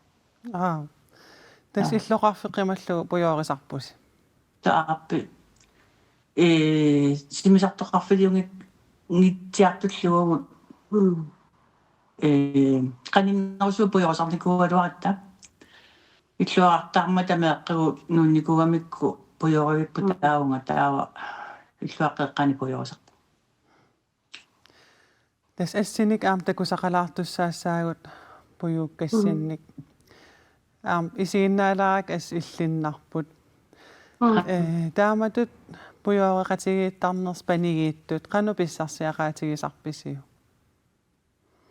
Aa. Tassa, aa, illoqarfik qimallugu pujoorisarpusi? Taava aappi. Ee, simisartoqarfiliunngit-, -nngitsiartullugu. Mm. Ee, qaninnerusukkut pujoorisarnikuugaluaratta. Illuarartarmata meeqqagut nuunnikuugamikku pujoorivippoq, mm, taavunga taava illuaqqeqqani pujoorisarpoq. Tassa assinik aamma takusaqalaartussaassaagut pujuukkassinnik. Mm. Aamma isiginnaalaarakkit assut illinnarput. Mm. Ee, taamatut pujooreqatigiittarnersut panigiittut qanoq pissarsiaqaatigisarpisiuk?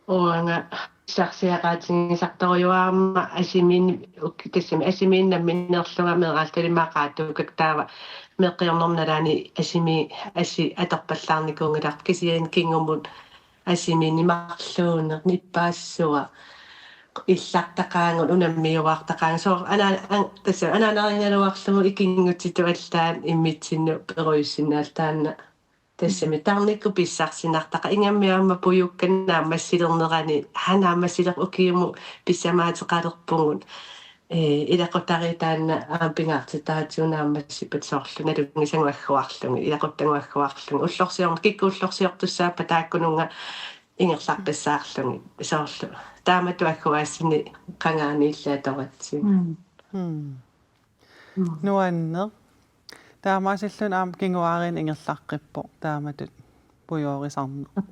Uanga pissarsiaqaatigisartorujuarama asimiin-, uk-, tassami asimiinneq nammineerlunga meeraaltalimmaqaatuukak taava meeqqiornerma nalaani asimi asi atorpallaarnikuunngilarput kisianni kingumut asimiinneq marluuneq nippaassuaq illartaqaagut unammiuaartaqaagut soorlu anaa-, an-, tassa anaanarigaluarlugu ikinngutsitut allaat immitsinnut perujussinnaalluta taanna. Tassami tarnikkut pissarsinartaqaaq ingammik aamma pujuukkat naammassilernerani haa naammassilerput ukiumut pissamaateqalerpugut. Ee, ilaqutariit taanna aamma pingaartitaratsigu naammassippat soorlu nalunngisagut agguarlugit, ilaquttagut agguarlugit. Ullorsiorn-, kikkut ullorsiortussaappat taakkununnga ingerlaqqissaarlugit. Soorlu taamatut agguaassani qangaaniilli atoratsigu. Mm. Mm. Mm. Nuanneq. Taamaasilluni aamma kinguaariinni ingerlaqqippoq taamatut pujoorisarneq. Mm.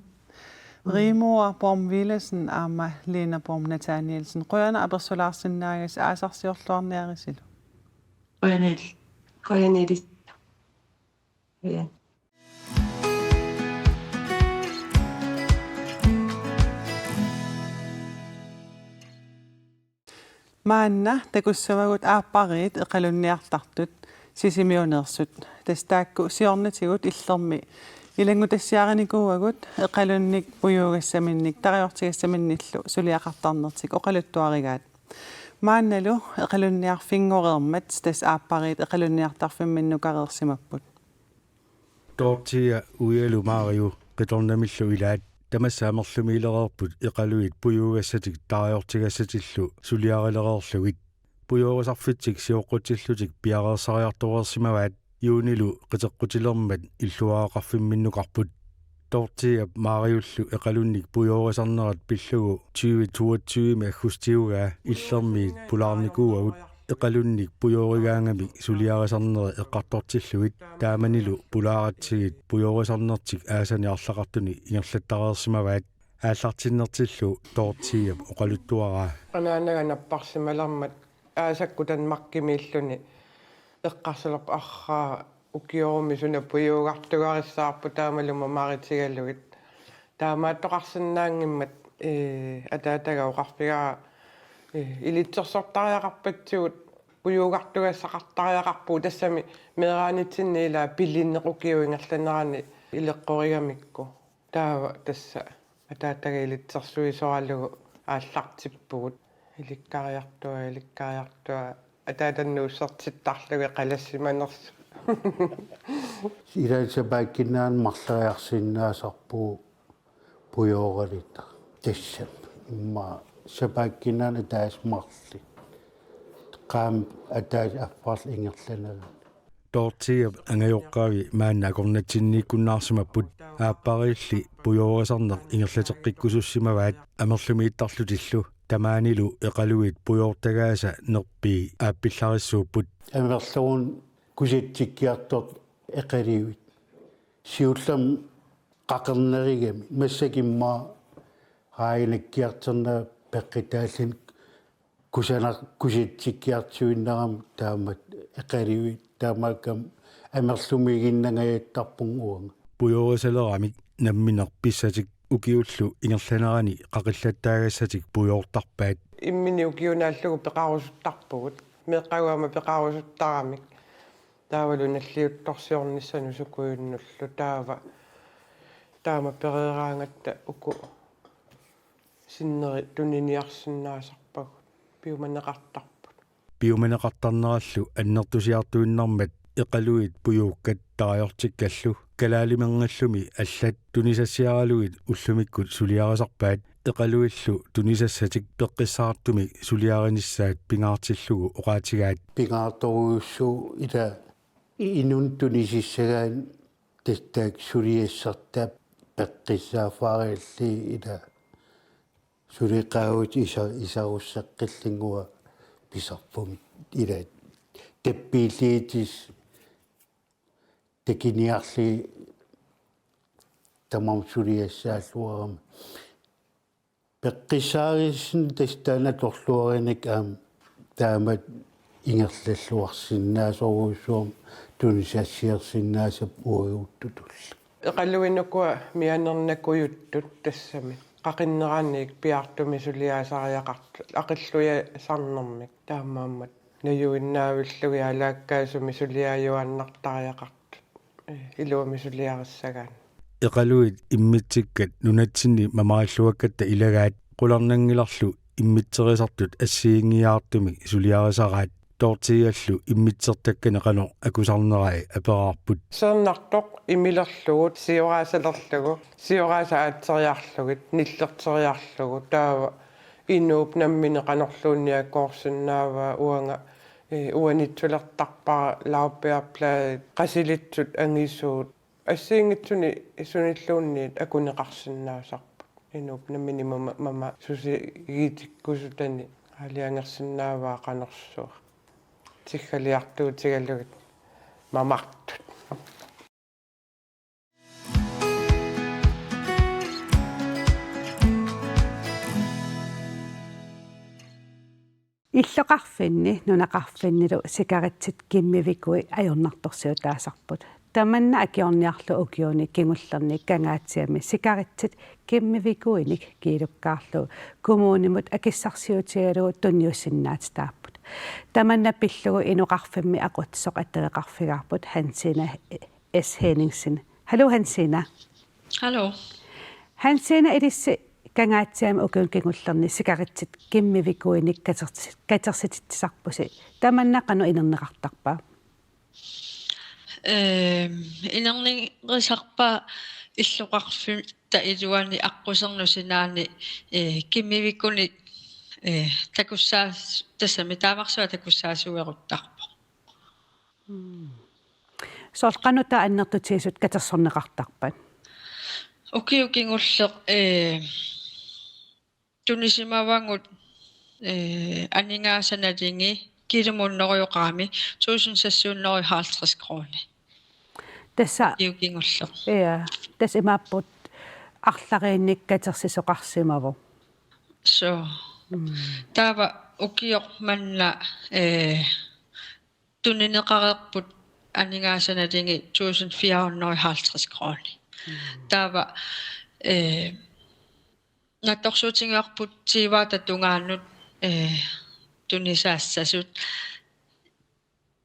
Rigmor Borm Villadsen aamma Lena Borm Nathanielsen. Qujanaq apersulaarsinnaagassi, aasarsiorluarniarisilu. Qujanaq. Qujanaq. Qujan. Maanna takussavagut aappariit eqalunniartartut Sisimiuneersut. Tassa taakku siornatigut Illermi ilanngutassiarinikuuagut eqalunnik pujuugassaminnik, tarajortigassaminnillu suliaqartarnertik oqaluttuarigaat. Maannalu eqalunniarfinngoreermat tassa aappariit eqalunniartarfimminnukareersimapput. Dorthea uialu Mario qitornamillu ilaat tamassa amerlumiilereerput eqaluit pujuugassatik tarajortigassatillu suliarilereerlugit. Pujoorisarfitsik sioqqutsillutik piareersariartoreersimavaat juunilu qiteqqutilermat illuaraqarfimminnukarput. Dortheap Mariollu eqalunnik pujoorisarnerat pillugu tyve toogtyve-mi aggustiugaa Illermiit pulaarnikuuagut eqalunnik pujoorigaangamik suliarisarneri eqqartortillugit taamanilu pulaaratsigit pujoorisarnertik aasani arlaqartuni ingerlattareersimavaat aallartinnertillu Dortheap oqaluttuaraa. Anaanaga napparsimalermat aasakkut Danmarkimiilluni eqqarsalerpoq arraa ukiorumi suna pujuugartugarissaarpoq taamalu mamaritigalugit. Taamaattoqarsinnaanngimmat, ee, ataataga oqarfigaa, ee, ilitsersortariaqarpatsigut Pujuugartugassaqartariaqarpugut tassami meeraanitsinni ilaa pilinneq ukiup ingerlanerani ileqqorigamikku. Taava tassa ataataga ilitsersuisoralugu aallartippugut. Ilikkariartua, ilikkariartua. Ataatannuussertittarlugu qalassimanersoq. Ilaa sapaatip akunnerani marloriarsinnaasarpugut pujooraluttoq. Tassami. Immaqa sapaatip akunnerani ataaseq marluk. Qaammat ataaseq affarlu ingerlanerani. Dorthea angajoqqaavi maanna akornatsinniikkunnaarsimapput. Aappariilli pujoorisarneq ingerlateqqikkusussimavaat amerlumiittarlutillu. Tamaanilu Eqaluit pujoortagaasa nerpii aappillarissuupput. Amerloruni kusatsikkiartortut Eqaluit. Siullermik qaqornerugami massakkut immaqa raajanakkiartornerat peqqutaalluni kusanar-, kusatsikkiartuinnarami taamatut Eqaluit taamaakkami amerlumiiginnangajattarpunga uanga. Pujoorisalerami nammineq pissatik ukiullu ingerlanerani qaqillattaagassatik pujoortarpaat. Imminut ukiut naallugu peqarusuttarpugut. Meeqqagut aamma peqarusuttaramik. Taavalu nalliuttorsiornissanut sukujunnullu taava taama pereeraangatta uku sinneri tuniniarsinnaasarpagut piumaneqartarput. Piumaneqartarnerallu annertusiartuinnarmat Eqaluit pujuukkat tarajortikkallu kalaalimerngillumi allat tunisassiaralugit ullumikkut suliarisarpaat. Eqaluillu tunisassatik peqqissaartumik suliarinissaat pingaartillugu oqaatigaat. Pingaartorujussuuvoq ilaa inunnik tunisissagaanni tassa taakku suliassartaa peqqissaaffaariarlugit ilaa suli qaavatigut isa-, isarusseqqillunga pisarpummi ilaa tappiilliitis takuniarlugit tamarmik suliassaalluarami. Peqqissaarissumik tassa taanna atorluarineq aamma taamatut ingerlalluarsinnaasorujussuarmik tunisassiorsinnaasapput uaguttutullu. Eqaluit ukua mianernakujuttut tassami. Qaqinneraniit piaartumik suliaasariaqartut aqillujasarnermik taamaammat najuinnaavillugit alaakkaasumik suliaajuaannartariaqartut. Ee, iluamik suliarissagaanni. Eqaluit immitsikkat nunatsinni mamarilluakkatta ilagaat qularnanngilarlu immitserisaartut assigiinngiiaartumik suliarisaraat. Dortheallu immitsertakkani qanoq akusarnerai aperaarput. Seernartoq imilerlugu, sioraasalerlugu, sioraasat aatseriarlugit, nillerteriarlugu, taava inuup nammineq qanorluunniit akoorsinnaavaa uanga, ee, uanitsulertarpara laurbærblade, qasilitsut angisuut, assigiinngitsunik sunilluunniit akuneqarsinnaasarput. Inuup nammineq mama, mama susigitikkusutani aalajangersinnaavaa qanorsuaq. Tiggaliartuutigalugit mamartut. Illoqarfinni nunaqarfinnilu sikaritsit kimmivikui ajornartorsiutaasarput. Tamanna akiorniarlugu ukiuni kingullerni Kangaatsiami sikaritsit kimmivikuinik kiilukkaarlugu kommunimut akissarsiutigalugu tunniussinnaatitaapput. Tamanna pillugu inoqarfimmi aqutsisoq ataqarfigaarput Hansine S. Henningsen. Hallo, Hansine. Hallo. Hansine, ilissi Kangaatsiami ukiuni kingullerni sikaritsit kimmivikuinik katersi-, katersititsisarpusi. Tamanna qanoq inerneqartarpa? Ehm, inernerisarpaa illoqarfitta iluani aqqusernut sinaani, eh, kimmivikunik, eh, takussaas-, tassami taamarsuaq takussaasueruttarpoq. Mm. Soorlu qanoq taava annertutigisut katersorneqartarpat? Ukiut kingulleq, eh, tunisimavagut, eh, aningaasanalugit kiilumut hundredeqarami tusind seks hundrede og halvtreds kroner. Tassa, ukiut kingulleq. Ja, tassa imaapput arlariinnik katersisoqarsimavoq. Suu. Mm. Taava ukioq manna, eh, tunineqareerput aningaasanalugit tusind fire hundrede og halvtreds kroner. Mm. Taava, eh, naatsorsuutigaarput tyveata tungaanut, eh, tunisaassasut.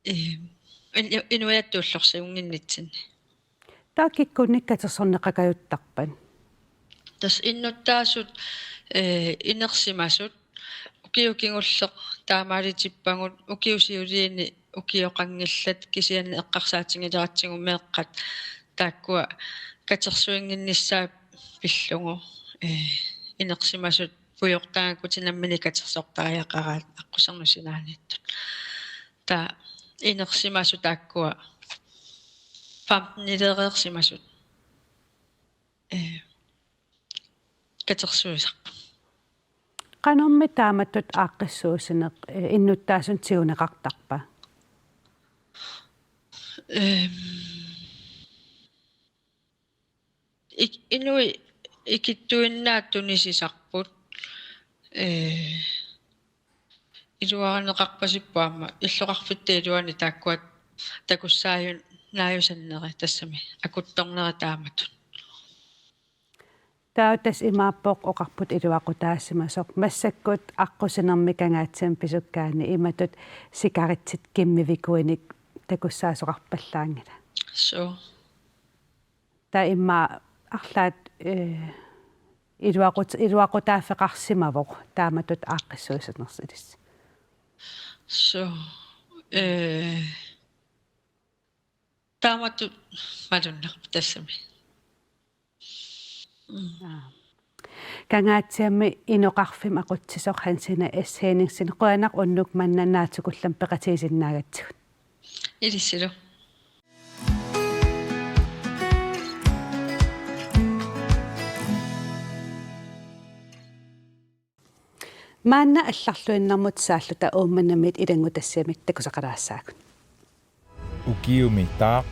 eh, in-, inuiattut ullorsiunnginnitsinni. Taava kikkuunik katersorneqakajuttarpat? Tassa innuttaasut, eh, inersimasut, ukiut kingulleq taamaalitippagut, ukiut siuliini ukioqanngillat, kisianni eqqarsaatigileratsigu meeqqat taakkua katersuinnginnissaat pillugu, eh, inersimasut pujortaagakkit nammineq katersortariaqaraat aqqusernut sinaaniittut. Taava inersimasut taakkua femtenileereersimasut, eh, katersuisarput. Qanormi taamatut aaqqissuussineq, eh, innuttaasunut tiguneqartarpa? Ehm, ik-, inuit ikittuinnaat tunisisarput. Eh, iluarineqarpasipput aamma illoqarfitta iluani taakkua takussaajunnaajusanneri, tassami akuttorneri taamatut. Taava tassa imaappoq oqarput iluaqutaasimasoq. Massakkut aqqusinermi Kangaatsiami pisukkaanni imatut sikaritsit kimmivikuinik takussaasoqarpallaanngilaq. Suu. Taava immaqa arlaat, eh, iluaqut-, iluaqutaaffeqarsimavoq taamatut aaqqissuussineq ilissi. Suu, eh, taamatut malunnarpoq tassami. Mm. Aa. Kangaatsiami inoqarfimmi aqutsisoq Hansine S. Henningsen, qujanaq unnuk manna naatsukullammik peqatigisinnaagatsigut. Ilissilu. Maanna allarluinnarmut saalluta Uummannamiit ilanngutassiamik takusaqalaassaagut. Ukiumi taaq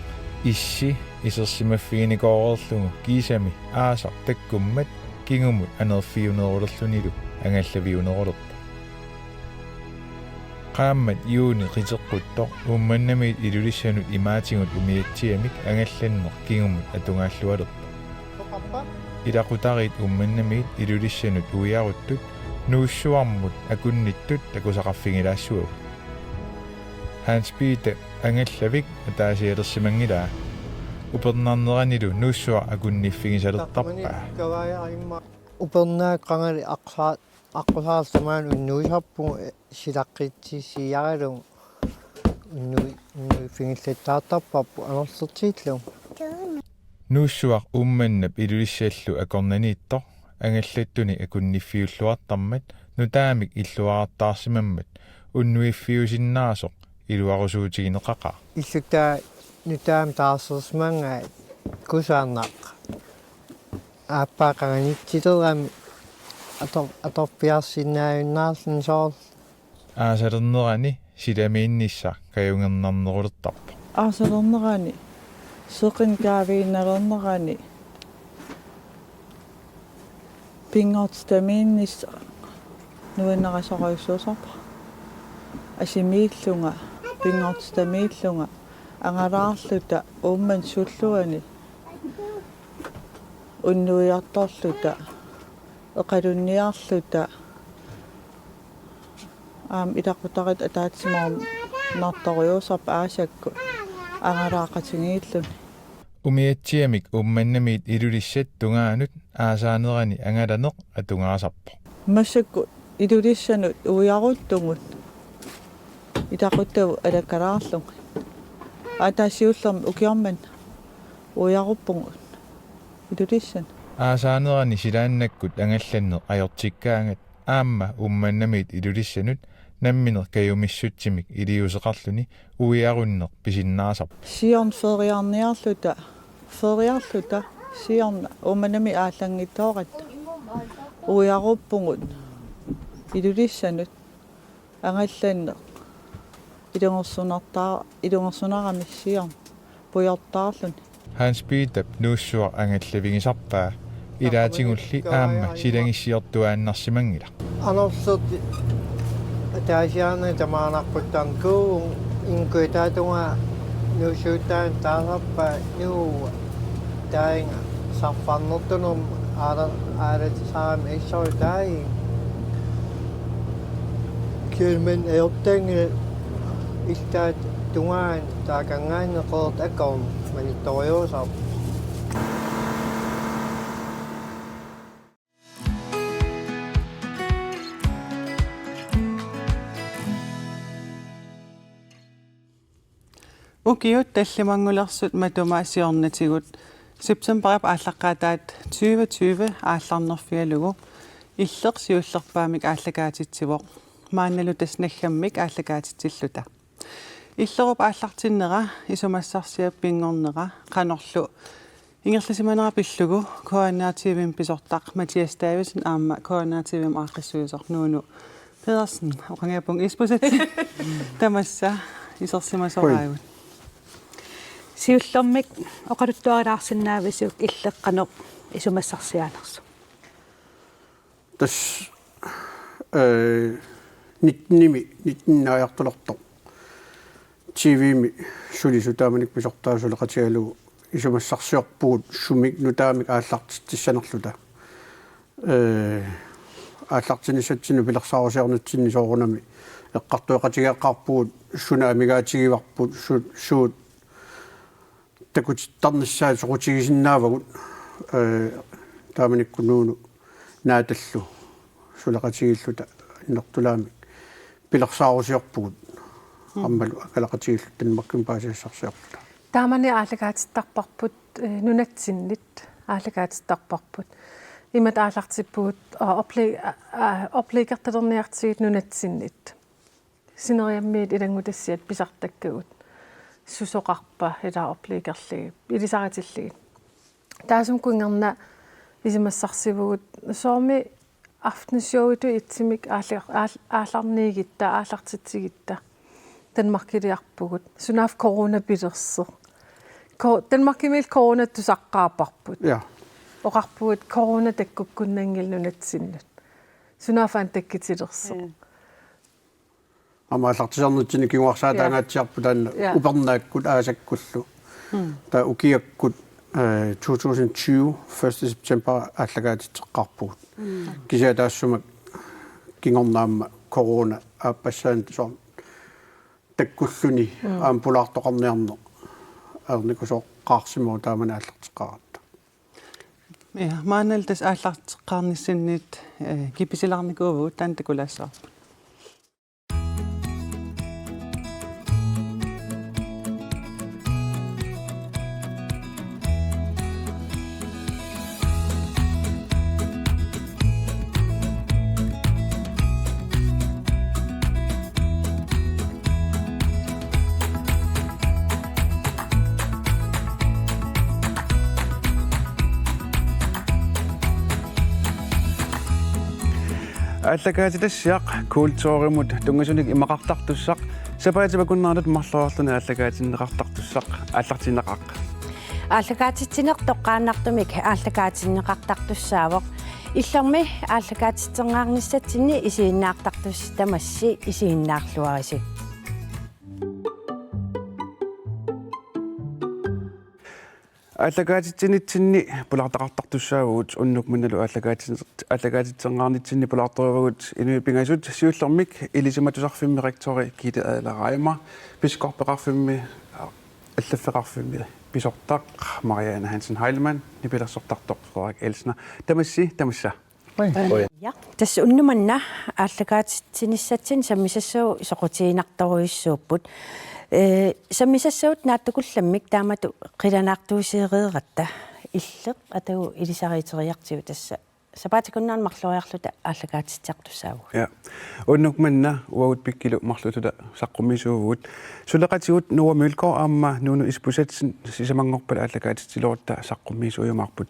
issi isersimaffiginikoorlugu kiisami aasaq takkummat kingumut anerfiunerulerlunilu angallaviunerulerpoq. Qaammat juuni qiteqquttoq Uummannamiit Ilulissanut imaatigut umiatsiamik angallanneq kingumut atugaallualerpoq. Ilaqutariit Uummannamiit Ilulissanut uiaruttut Nuussuarmut akunnittut takusaqarfigilaassuagut. Hans Peter angallavik ataasialersimanngilaa. Upernarneranilu Nuussuaq akunniffigisalertarpaa. Upernaat qangali aqqusa-, aqqusaartamaat unnuisarpugut, eh, silaqqitsissiaralugu unnui-, unnuiffigillattaartarparput anorlertiillugu. Nuussuaq Uummannap Ilulissallu akornanniittoq angallattuni akunniffiulluartarmat nutaamik illuarartaarsimammat unnuiffiusinnaasoq iluarusuutigineqaqaaq. Illutaa nutaamik taarsersimanngillat kusanaq. Aappaa qanganitsilerami ator-, atorpiarsinnaajunnaarluni soorlu. Aasalernerani silamiinnissaq kajungernarnerulertarpoq. Aasalernerani, seqineq kaaviinnalernerani, pinngortitamiinnissaq nuannarisorujussuusarpara. Asimiillunga, pinngortitamiillunga, angalaarluta Uummannap sulluani unnuiartorluta, eqalunniarluta, aamma ilaqutariit ataatsimoornartorujussuusarput aasakkut angalaaqatigiilluni. Umiatsiamik Uummannamiit Ilulissat tungaanut aasaanerani angalaneq atugaasarpoq. Massakkut Ilulissanut uiaruttugut ilaquttagut alakkalaarlugit. Ataasiullermi ukioq manna uiaruppugut Ilulissanut. Aasaanerani silaannakkut angallanneq ajortikkaangat aamma Uummannamiit Ilulissanut nammineq kajumissutsimik iliuuseqarluni uiarunneq pisinnaasarpoq. Siorna feriarniarluta, feriarluta, siorna Uummannamiit aallanngitsooratta uiaruppugut Ilulissanut angallanneq ilungersunartaa-, ilungersunarami siorna pujortaarluni. Hans Peterip Nuussuaq angallavigisarpaa ilaatigulli aamma silagissiortuaannarsimanngilaq. Anorlerti ataasiarnani tamaanaqquttaarnikuuvugut, inuit kujataatungaa nuussuuttaannik taasarpaat, Nuup taanna sarfarnertunermut aala-, aalatisarami assorsuaq taanna. Kisianni ajortanngilaq, illaat Tungaanut taakanngaanniit Qeqertap akornat manittorujussuusarput. Ukiut tallimanngulersut matuma siornatigut septemberip aallaqqaataat tyve tyve aallarnerfigalugu Illeq siullerpaamik aallakaatitsivoq. Maannalu tassa naggammik aallakaatitsilluta. Illerup aallartinnera isumassarsiap pinngornera qanorlu ingerlasimanera pillugu K N R T V-mi pisortaq Mathias Davidsen aamma K N R T V-mi aaqqissuisoq Nuunu Pedersen, oqanngippunga Isbosethsen, tamassa isersimasoraagut. Siullermik oqaluttuarilaarsinnaavisiuk Illeq qanoq isumassarsiaanersoq? Tassa, øh, nittenimi, nitten ajartulertoq T V-mi sulisut taamanikkut pisortaat suleqatigalugu isumassarsiorpugut sumik nutaamik aallartitsissanerluta. Øh, aallartinissatsinnut pilersaarusiornitsinni soorunami eqqartueqatigeeqqaarpugut suna amigaatigivarput, su-, suut takutittarnissaat soqutigisinnaavagut, øh, taamanikkut Nuunu Naatallu suleqatigiilluta annertulaamik pilersaarusiorpugut. Mm. Aammalu angalaqatigiilluta Danmarkimut paasisassarsiorluta. Taamani aallakaatittarparput, øh, nunatsinnit aallakaatittarparput. Imatut aallartippugut, øh, oplæ-, øh, oplæggertalerniartigit nunatsinnit. Sineriammiit ilanngutassiat pisartakkagut. Susoqarpa ila oplæggerlugit, ilisaritillugit. Taassuma kingorna isumassarsivugut soormi aftenshowitut ittumik aallar-, aal-, aallarniigitta, aallartitsigutta. Danmarkiliarpugut. Sunaaffa corona pilersoq. Ko-, Danmarkimiillu corona tusaqqaarparput. Ja. Oqarpugut corona takkukkunnanngilaq nunatsinnut. Sunaaffa aamma takkutilersoq. Ja. Aamma aallartisarnitsinni kinguarsaataangaatsiarput taanna, ja, upernaakkut aasakkullu. Mm. Taava ukiakkut, øh, to tusind tyve første september aallakaatitseqqaarpugut. Mm. Kisianni taassuma kingorna aamma corona aappassaani soorlu takkulluni, mm, aamma pulaartoqarniarneq ajornakusoqaarsimavoq taamani aallarteqqaaratta. Ja, maannalu tassa aallarteqqaarnissinniit, øh, kipisilaarnikuuvugut, taanna takulaassavarput. Aallakaatitassiaq kulturimut tunngasunik imaqartartussaq, sapaatip akunneranut marloriarluni aallakaatinneqartartussaq, aallartinneqaaq. Aallakaatitsineq toqqaannartumik aallakaatinneqartartussaavoq. Illermi aallakaatitsinniarnissatsinni isiginnaartartusi tamassi isiginnaarluarisi. Aallakaatitsinitsinni pulaartaqartartussaavugut, unnuk mannalu aallakaatit-, aallakaatitsinniarnitsinni pulaartorujuuvugut inuit pingasut, siullermik Ilisimatusarfimmi rektori Gitte Adler Reimer, Biskoppeqarfimmi, allaffeqarfimmi pisortaq Mariane Hansen Heilmann, nipilersortartoq Frederik Elsner. Tamassi, tamassa. Oi. Ja, tassa unnuk manna aallakaatitsinissatsinni sammisassavut soqutiginartorujussuupput. Øh, sammisassavut naatsukullammik taamatut qilanaartuusereeratta, Illeq atagu ilisariuteriartigu, tassa sapaatip akunneranut marloriarluta aallakaatitsisartussaavugut. Ja. Unnuk manna uagut Pikkilu marluulluta saqqummiisuuvugut. Suleqatigut Noah Mølgaard aamma Nuunu Isbosethsen sisamanngorpat aallakaatitsilerutta saqqummiisuujumaarput.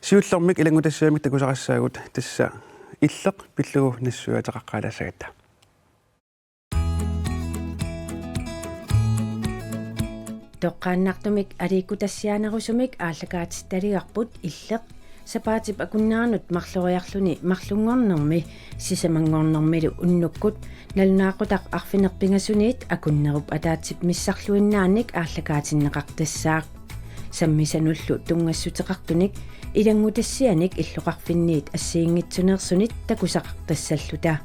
Siullermik ilanngutassiamik takusaqassaagut, tassa Illeq pillugu nassuiaateqaqqaalaassagatta. Toqqaannartumik aliikkutassiaanerusumik aallakaatitaligarput Illeq sapaatip akunneranut marloriarluni marlunngornermi sisamanngornermilu unnukkut nalunaaqutaq arfineq-pingasuniit akunnerup ataatsip missarluinnaannik aallakaatinneqartassaaq. Sammisanullu tunngassuteqartunik ilanngutassianik illoqarfinniit assigiinngitsuneersunit takusaqartassalluta.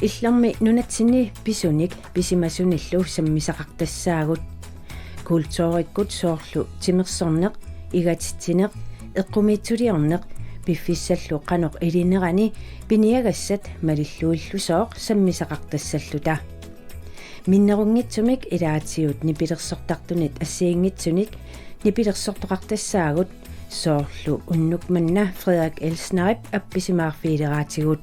Illermi nunatsinni pisunik pisimasunillu sammisaqartassaagut. Kulturikkut soorlu timersorneq, igatitsineq, eqqumiitsuliorneq, piffissallu qanoq ilinerani piniagassat malilluillusooq sammisaqartassalluta. Minnerunngitsumik ilaatigut nipilersortartunit assigiinngitsunik nipilersortoqartassaagut, soorlu unnuk manna Frederik Elsnerip appisimaarfigileraatigut.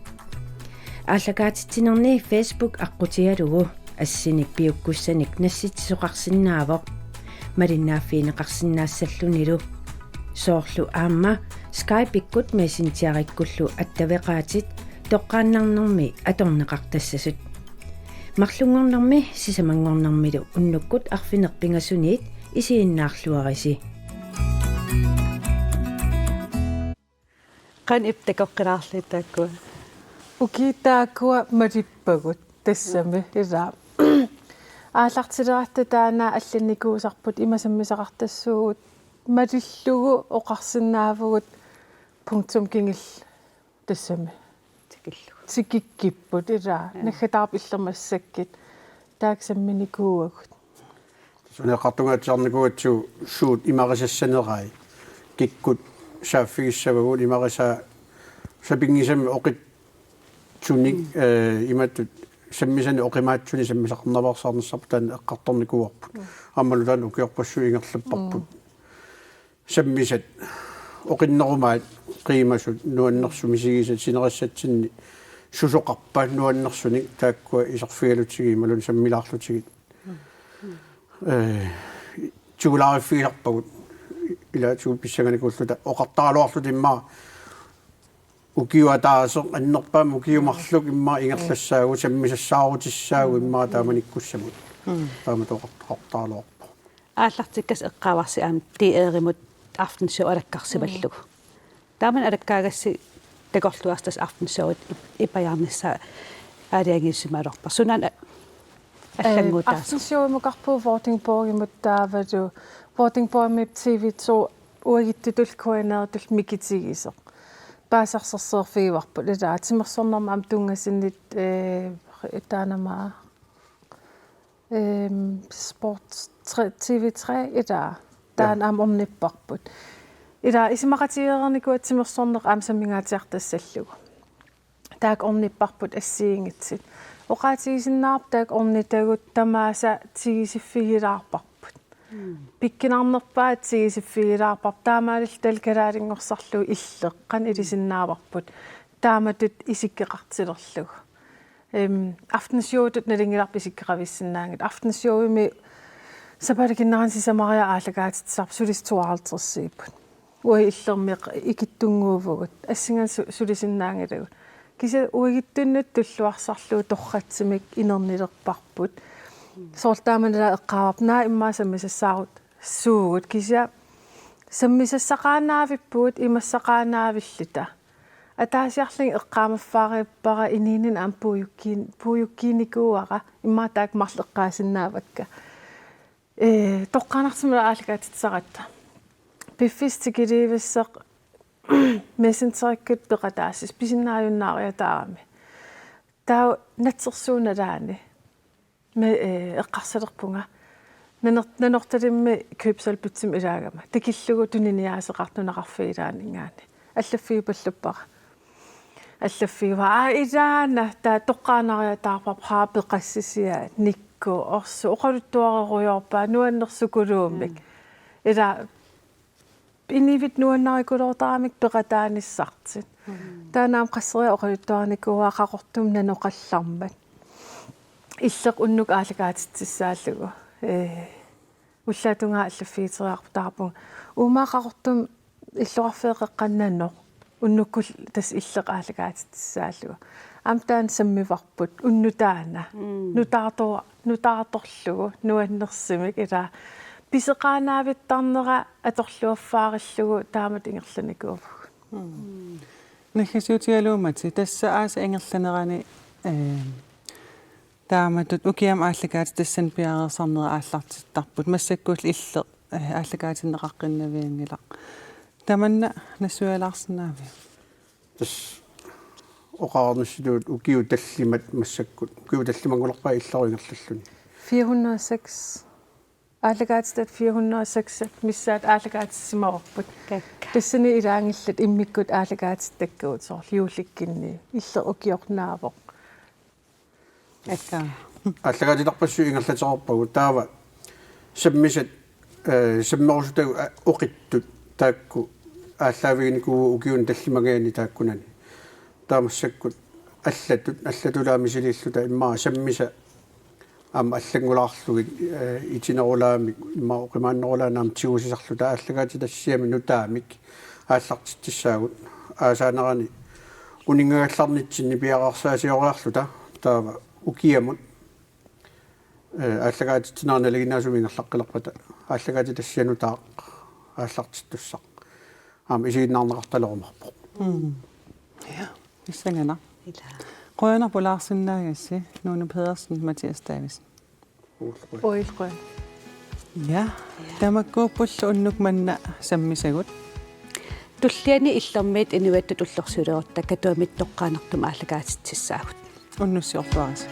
Aallakaatitsinerni Facebook aqqutigalugu assini piukkussanik nassitsisoqarsinnaavoq, malinnaaffigineqarsinnaassallunilu. Soorlu aamma Skype-ikkut Messengerikkullu attaveqaatit toqqaannarnermi atorneqartassasut. Marlunngornermi sisamanngornermilu unnukkut arfineq-pingasuniit isiginnaarluarisi. Qanoq ippa takoqqilaarlugit taakkua? Ukiut taakkua malippagut tassami, ilaa. Aallartileratta taanna allannikuusarput, ima sammisaqartassuugut, malillugu oqarsinnaavugut punktum kingulleq tassami. Tikillugu. Tikikkipput, ilaa. Ja. Naggataarput illit massakkut. Taakku samminikuuagut. Suneqartungaatsiarnikuugatsigu suut imarisassanerai. Kikkut saaffigissavagut, imarisaa sapinngisamik oqitsunik, mm, eh, imatut sammisanik oqimaatsunik sammisaqarnaveersaarnissarput taanna eqqartornikuuarput. Mm. Aammalu taanna ukiorpassuit ingerlapparput. Mm. Sammisat oqinnerumaat, qiimasut, nuannersut, misigisat, sinerissatsinni susoqarpa nuannersunik, taakkua iserfigalutsigit imaluunniit sammilaarlutigit. Eh, tigulaariffigisarpagut, ilaatigut pissanganikuulluta oqartaraluarluta immaqa ukiup ataaseq annerpaamik ukiut marluk immaqa ingerlassaagut, sammisassaarutissaagut immaqa taamanikkussamut. Mm. Taamatut oqartaraluarpoq. Aallartikkassaq eqqaavarsi aamma D R-imut aftenshow alakkarsimallugu. Mm. Taamani alakkaagassi takorluugassat tassa aftenshowit ip-, ipajaarnissaa aalajangiussimalerpara. Sunaana a-, eh, allanngutaasoq? Aftenshowit mukarpugut Vordingborgimut taavalu Vordingborgimi T V to uagutsitullu K N R-itullu mikitigisoq. Paasisarsiorfigivarput, ilaa, timersornermi aamma tunngasunit, eh, taanna aamma, ehm, Sport tre, T V tre, ilaa. Taanna, ja, aamma ornipparput. Ilaa, isumaqatigeereernikuuaat timersorneq aamma sammingaatsiartassallugu. Taakku ornipparput assigiinngitsut. Oqaatigisinnaavarput taakku ornitagut tamaasa tigusiffigilaarparput. Mm. Pikkunarnerpaat tigusiffigilaarparput, taamaalilluta kalaalinngorsaarlugu illeqqan ilisinnaavarput. Taamatut isikkoqartilerlugu. Ehm, aftenshowitut nalunngilarput isikkoqavissinnaanngilaq. Aftenshowimi sapaatip akunnerani sisamariaaseq aallakaatitsisarput, sulisut tooghalvtredsiupput. Uagut illermi ikittunnguuvugut. Assinganik su-, sulisinnaanngilagut. Kisianni uaguttunnut tulluarsarlugu torratsimik inernilerparput. Soorlu taamanilaat eqqaavarput, naak immaqa sammisassaarutissaagut. Kisianni sammisassaqaannavippugut, imassaqaannavilluta. Ataasiarlunga eqqaamaffaarippara inuuninni aamma puigukkiin-, puigukkiinikuuara, immaqa taakku marluk eqqaasinnaavakka. Ee, toqqaannartumik aallakaatitsisaratta. Piffissaq tikilivissoq Messengerikkut peqataassasut, pisinnaajunnaariataarami. Taava natsersuup nalaani. Me, eh, eqqarsalerpunga. Nanor-, Nanortalimmi Købsalgbitsimut ilaagama. Tikillugu tuniniaaseqartoq nunaqarfiit ilaanninngaanniit. Allaffiupallappara. Allaffigivara: Aa, ilaana, taava toqqaannariataarparput, haa, peqassisiat, nikkut, orsut, oqaluttuarerujoorpaat, nuannersukuluummik. Mm. Ilaa, inuit nuannarikuluutaramik peqataanissartik. Mm. Taanna aamma qasseriarluta oqaluttuarinikuuara Qaqortumi nanoqallarmat. Illeq unnukkut aallakaatitsissaallugu. Ee, ullaap tungaa allaffigiteriarput, taarpunga: Uumaa Qaqortumi illoqarfeeqqaqqani nanoq. Unnukkut tassa illeq aallakaatitsissaallugu. Aamma taanna sammivarput. Unnuk taanna. Mm. Nutaarto-, nutaartorlugu, nuannersumik, ilaa. Pisoqaannavittarnera atorluaffaarillugu taamatut ingerlanikuuvugut. Mm. Naggasiutigalugu Mati, tassa aasap ingerlanerani, eh, taamatut ukiamut aallakaatitassani piareersarnera aallartittarput. Massakkullu illeq, eh, aallakaatinneqaqqinnavianngilaq. Tamanna nassuialaarsinnaaviuk? Tassa oqarnissituut ukiut tallimat massakkut. Ukiut tallimanngorpai illerut ingerlalluni. Fire hundrede og seks. Aallakaatitat fire hundrede og seks missaat aallakaatitsimavarput. Kakka. Tassani ilaanngillat immikkut aallakaatittakkagut soorlu juullikkunni. Illit ukiornaavoq. Akka. Aallakaatitarpassuit ingerlatereerpagut taava sammisat, eh, sammerusutagut, eh, oqittut taakku aallaaviginikuuagut ukiuni tallimangajaani taakkunani. Taava massakkut allatut, allatut aamma misiliilluta immaqa sammisat aamma allanngulaarlugit, eh, itinerulaamik immaqa oqimaannerulaamik aamma tigusisarluta aallakaatitassiami nutaamik aallartitsissaagut aasaanerani uninngagallarnitsinni piareersaasioreerluta taava ukiamut, eh, aallakaatitsinerani nalinginnaasumik ingerlaqqilerpata aallakaatitassiap nutaaq aallartittussaq aamma isiginnaarneqartalerumaarpoq. Mm. Ja. Pissanganaq. Ila. Qujanaq pulaarsinnaagassi, Nunu Pedersen, Mathias Davidsen. Uilquen. Ja. Tamakkuuppullu unnuk manna sammisagut. Tulliani Illermiit inuiattut ullorsiulerutta Katuamiit toqqaannartumik aallakaatitsissaagut. Unnussiorluarisi.